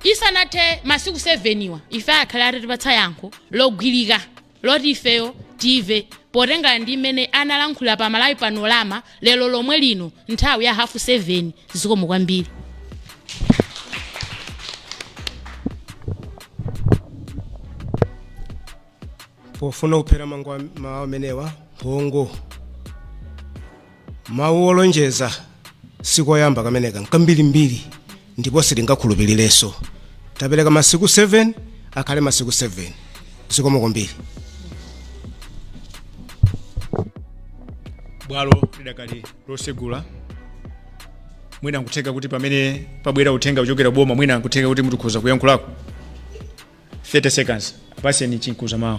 isanathe masiku 7 iwa, ife akhale atatipatsa yankho logwirika loti ifeyo tive, potengera ndi mmene analankhulira pa Malawi Panorama lero lomwe lino nthawi ya 7:30. Zikomo kwambiri. Pofuna kuphera mawu amenewa mphongo, mawu olonjeza sikoyamba kameneka, nkambirimbiri ndipo sitingakhulupirirenso. Tapereka masiku 7, akhale masiku 7. Zikomo kwambiri. Bwalo lidakali losegula. Mwina nkutheka kuti pamene pabwera uthenga kuchokera boma, mwina nkutheka kuti mutikhoza kuyankhulako 30 seconds. Apaseni chinkuza mawu.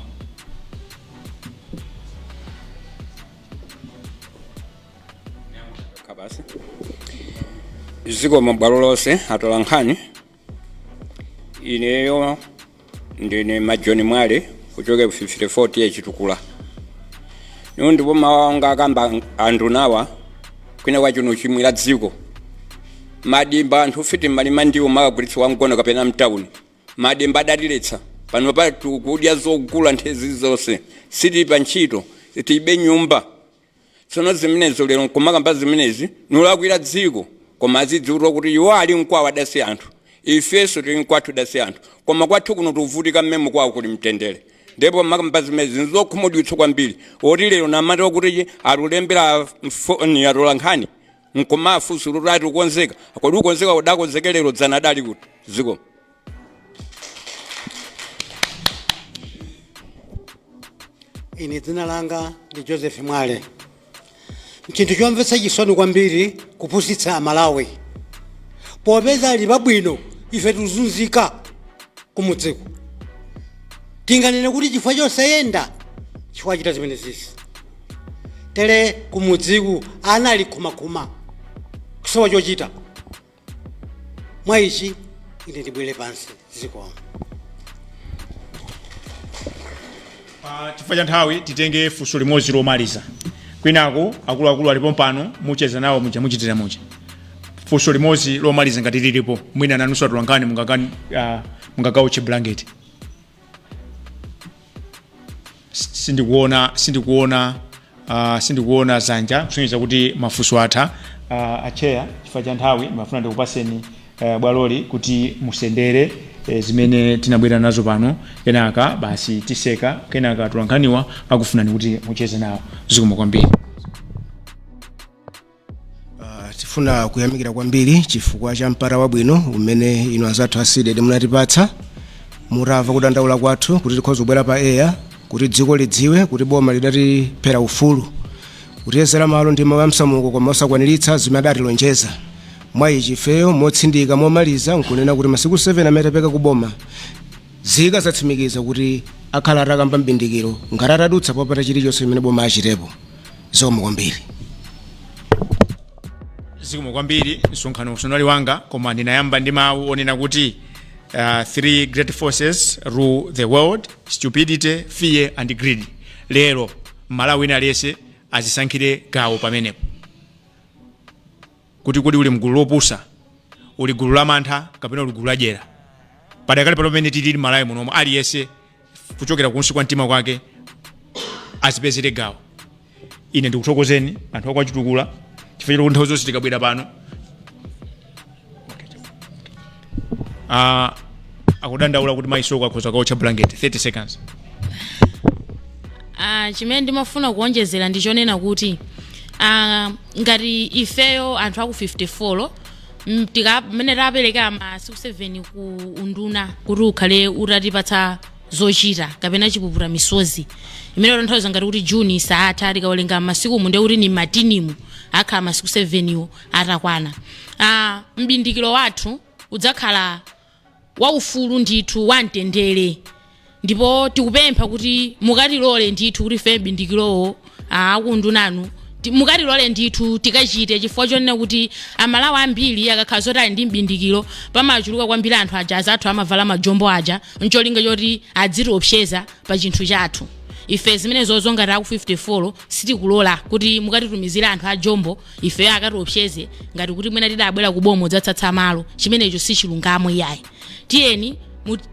Kabasi. Zikomo bwalo lonse, atolankhani. Ineyo ndine Majoni Mwale kuchoka ku 54 T/A Chitukula. Niwo ndipo mawu anga akamba andunawa kwina kwachuno chimwira dziko madimba anthu fiti malima ndiwo makagulitsa wamgono kapena mtawuni. Madimba adatiletsa, pano pa tikudya zogula nthezi zonse, sitili pa ntchito, tilibe nyumba. Tsono zimenezo lero nkumakamba zimenezi nulakwira dziko, koma azidziwirwa kuti iwo ali nkwawo adasi anthu, ifenso tili nkwathu dasi anthu, koma kwathu kuno tikuvutika mmemo kwawo kuli mtendere. Ndipo makamba zimenezi nzokhumudwitsa kwambiri, oti lero namati kuti alulembera foni atolankhani nkumafunsa kuti ati ukonzeka, kodi ukonzeka udakonzeke lero, dzana adali kuti? Ziko. Ine dzina langa ndi Joseph Mwale. Nchinthu chomvetsa chisoni kwambiri kupusitsa Amalawi popeza ali pabwino, ife tuzunzika kumudziko. Tinganene kuti chifukwa chosayenda, chifukwa achita zimene zizi tere kumudziku, ana ali khumakhuma kusowa chochita. Mwa ichi ine ndibwere pansi. Zikomo. Chifukwa cha nthawi titenge funso limodzi lomaliza. Kwinako akuluakulu alipo pano, mucheza nawo muja muchitira muja. Funso limodzi lomaliza ngati lilipo, mwina nanunso atolankhani mungakauche blanket. Sindikuona zanja kusonyeza kuti mafunso atha. Acheya, chifukwa cha nthawi ndimafuna ndikupaseni bwaloli kuti musendere zimene tinabwera nazo pano, kenaka basi tiseka, kenaka atolankhaniwa akufunani kuti mucheze nawo. Zikomo kwambiri. Tifuna kuyamikira kwambiri chifukwa cha mpata wabwino umene inu anzathu a CDEDI munatipatsa, mutamva kudandaula kwathu kuti tikhoza kubwera pa air kuti dziko lidziwe kuti boma lidatiphera ufulu kutiyezera malo ndi mawu ya msamuko, koma osakwaniritsa zimene adatilonjeza. Mwa ichi ifeyo motsindika momaliza nkunena kuti masiku 7 amene tapeka kuboma, zika zatsimikiza kuti akhala atakamba mbindikiro ngati atadutsa popanda chilichonse chimene boma achitepo. Zikomo kwambiri. Zikomo kwambiri. Msonkhano sunali wanga, koma ndinayamba ndi mawu onena kuti three great forces rule the world: stupidity, fear and greed. Lero Mmalawi wina aliyense azisankhire gawo pamenepo kuti kodi uli mgulu lopusa, uli gulu la mantha, kapena uli gulu ladyera. Padakali pano pamene tilili Malawi munomo, aliyense kuchokera kunsi kwa mtima kwake azipezere gawo. Ine ndikuthokozeni anthu akwachitukula chifukwa chakuti nthawi zonse tikabwera pano akudandaula kuti maisoko akhoza kaotcha blanket. 30 seconds. Chimene ndimafuna kuonjezera ndi chonena kuti ngati ifeyo anthu aku 54 mmene tapereka masiku 7 ku unduna kuti ukhale utatipatsa zochita kapena chipuputa misozi imene utanthauza ngati kuti Juni saatha, tikawerenga masikumu ndiye kuti ni matinimu akhala masiku 7 iwo atakwana, mbindikiro wathu udzakhala waufulu ndithu, wamtendere, ndipo tikupempha kuti mukatilole ndithu kuti ife mbindikirowo akundunanu mukatilole ndithu tikachite, chifukwa chonena kuti Amalawi ambiri akakhala zoti ali ndi mbindikiro pamachuluka kwambiri anthu aja azathu amavala majombo aja ncholinga choti adzitiopseza pa chinthu chathu. Ife zimenezozo ngati aku 54 sitikulola kuti mukatitumizire anthu a jombo, ife akatiopseze ngati kuti mwina tidabwera kuboma kudzatsatsa malo. Chimenecho sichilungamo iyayi. Tiyeni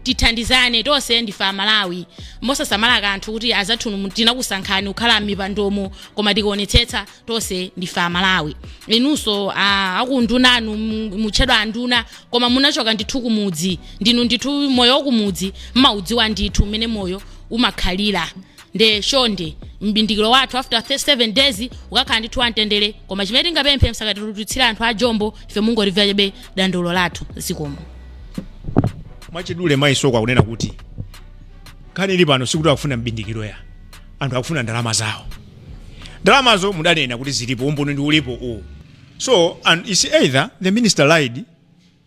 tithandizane tonse, ndife Amalawi, mosasamala kanthu kuti azathunu tinakusankhani kukhala m'mipandomo, koma tikaonetsetsa tonse ndife Amalawi. Inunso akundunanu, mutchedwa anduna, koma munachoka ndithu kumudzi, ndinu ndithu moyo wakumudzi mmaudziwa ndithu mmene moyo umakhalira. Nde chonde, mbindikiro wathu after 7 days ukakhala ndithu wamtendere, koma chimene tingapemphe, msakatitutsira anthu a jombo, ife mungotimvera chabe dandaulo lathu. Zikomo. Mwachidule, mayi Soko akunena kuti nkhani ili pano sikuti akufuna mbindikiro ya anthu, akufuna ndalama zawo. Ndalamazo mudanena kuti zilipo, umboni ndi ulipo uwu. So and it's either the minister lied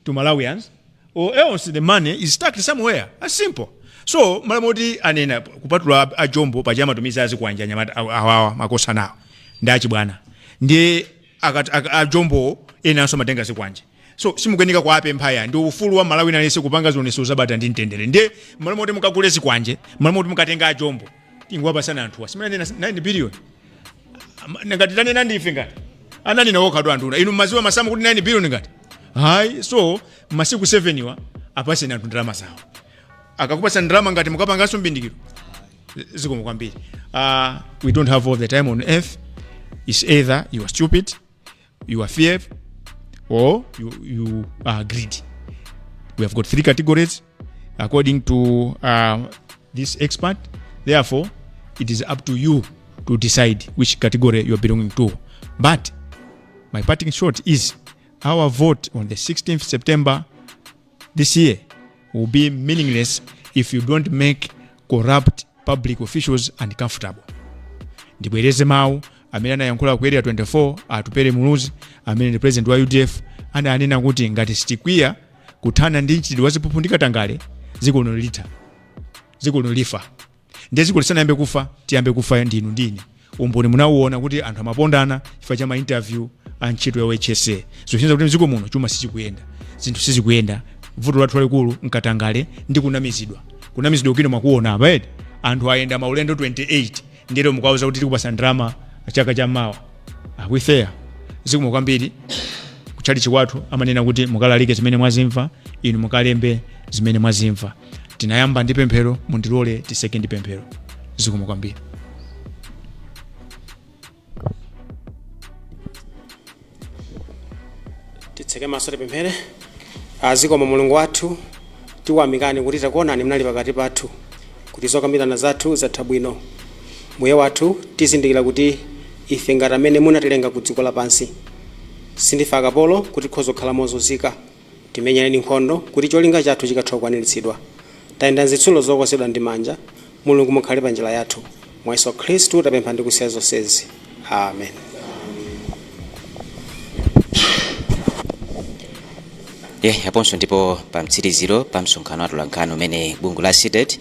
to Malawians or else the money is stuck somewhere. That's simple. So malamu kuti anena kupatula ajombo paja amatumiza azikwanja anyamata awawa makosanawo ndi achibwana, ndiye ajombo enanso amatenga zikwanje, so simukuyeneka kuwapempha ya. Ndi ufulu wa Malawi aliyense kupanga zionesero zabata ndi mtendere. Ndiye malamu kuti mukagule zikwanje, malamu kuti mukatenga ajombo, tingowapasana anthuwa. Simanena 9 billion ngati tanena ndife, ngati ananena wokhatu anthu, inu mmaziwa masamu kuti 9 billion ngati hayi. So masiku 7 wa apaseni anthu ndalama zawo. Akakupasa ndalama ngati mukapanganso mbindikiro. Zikomo kwambiri. We don't have all the time on earth. It's either you are stupid, you are fear, or you are greedy. We have got three categories according to this expert. Therefore, it is up to you to decide which category you are belonging to. But my parting shot is our vote on the 16th September this year will be meaningless if you don't make corrupt public officials uncomfortable. Ndibwereze mawu amene anayankhula ku Area 24 Atupele Muluzi, amene ndi president wa UDF. Ananena kuti ngati sitikwiya kuthana ndi mchitidwe wa ziphuphu ndi katangale, dziko lino litha, dziko lino lifa. Ndiye dziko lisanayambe kufa, tiyambe kufa ndinu ndine. Umboni munauona kuti anthu amapondana chifukwa cha ma interview a ntchito ya HSA, zosonyeza kuti mdziko muno chuma sichikuyenda, zinthu sizikuyenda. Vuto lathu lalikulu nkatangale ndi kunamizidwa. Kunamizidwa kino mwakuona apa eti, anthu ayenda maulendo 28, ndiyero mukauza kuti tikupasa ndalama chaka cha mawa. Are we fair? Zikomo kwambiri. Kutchalichi kwathu amanena kuti mukalalike zimene mwazimva, inu mukalembe zimene mwazimva. Tinayamba ndi pemphero, mundilole tiseke ndi pemphero. Zikomo kwambiri. Titseke maso, tipemphere. Zikomo Mulungu wathu, tikuyamikani kuti takuonani munali pakati pathu, kuti zokambirana zathu zatha bwino. Mbuye wathu, tizindikira kuti ife ngati amene munatilenga ku dziko lapansi sindife akapolo kuti tikhoza kukhala mozunzika. Timenyereni nkhondo kuti cholinga chathu chikatha kukwaniritsidwa. Tayenda mzitsulo zokonzedwa ndi manja. Mulungu, mukhale pa njira yathu. Mwa Yesu Khristu tapempha ndi kusiya zonsezi, amen. Ye, aponso ndipo pa mtsiriziro pa msonkhano wa atolankhani umene bungwe la CDEDI,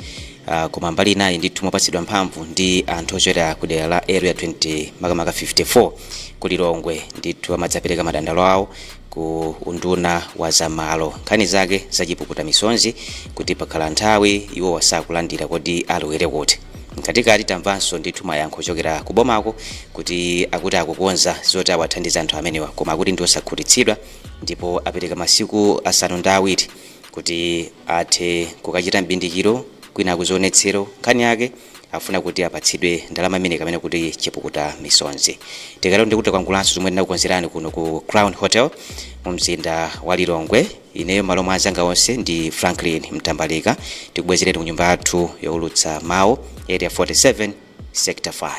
koma mbali inayi ndithu mopatsidwa mphamvu ndi anthu ochokera ku dera la Area 20, makamaka 54 ku Lilongwe, ndithu amadzapereka madandaulo awo ku unduna wa zamalo, nkhani zake zachipukuta misonzi kuti pakhala nthawi iwo wasakulandira, kodi alowere kuti? Mkatikati tamvanso ndithu mayankho ochokera ku bomako kuti akuti akukonza zoti awathandize anthu amenewa, koma akuti ndi osakhutitsidwa, ndipo apereka masiku 7 kuti athe kukachita mbindikiro kwina kuzionetsero. Nkhani yake afuna kuti apatsidwe ndalama imene kamene kuti chipukuta misonzi. Tikatero ndikuti kwangulanso zomwe tinakukonzerani kuno ku Crown Hotel mu mzinda wa Lilongwe. Ineyo malo mwa anzanga onse ndi Franklin Mtambalika, tikubwezereni ku nyumba yathu yowulutsa mawu, Area 47 Sector 5.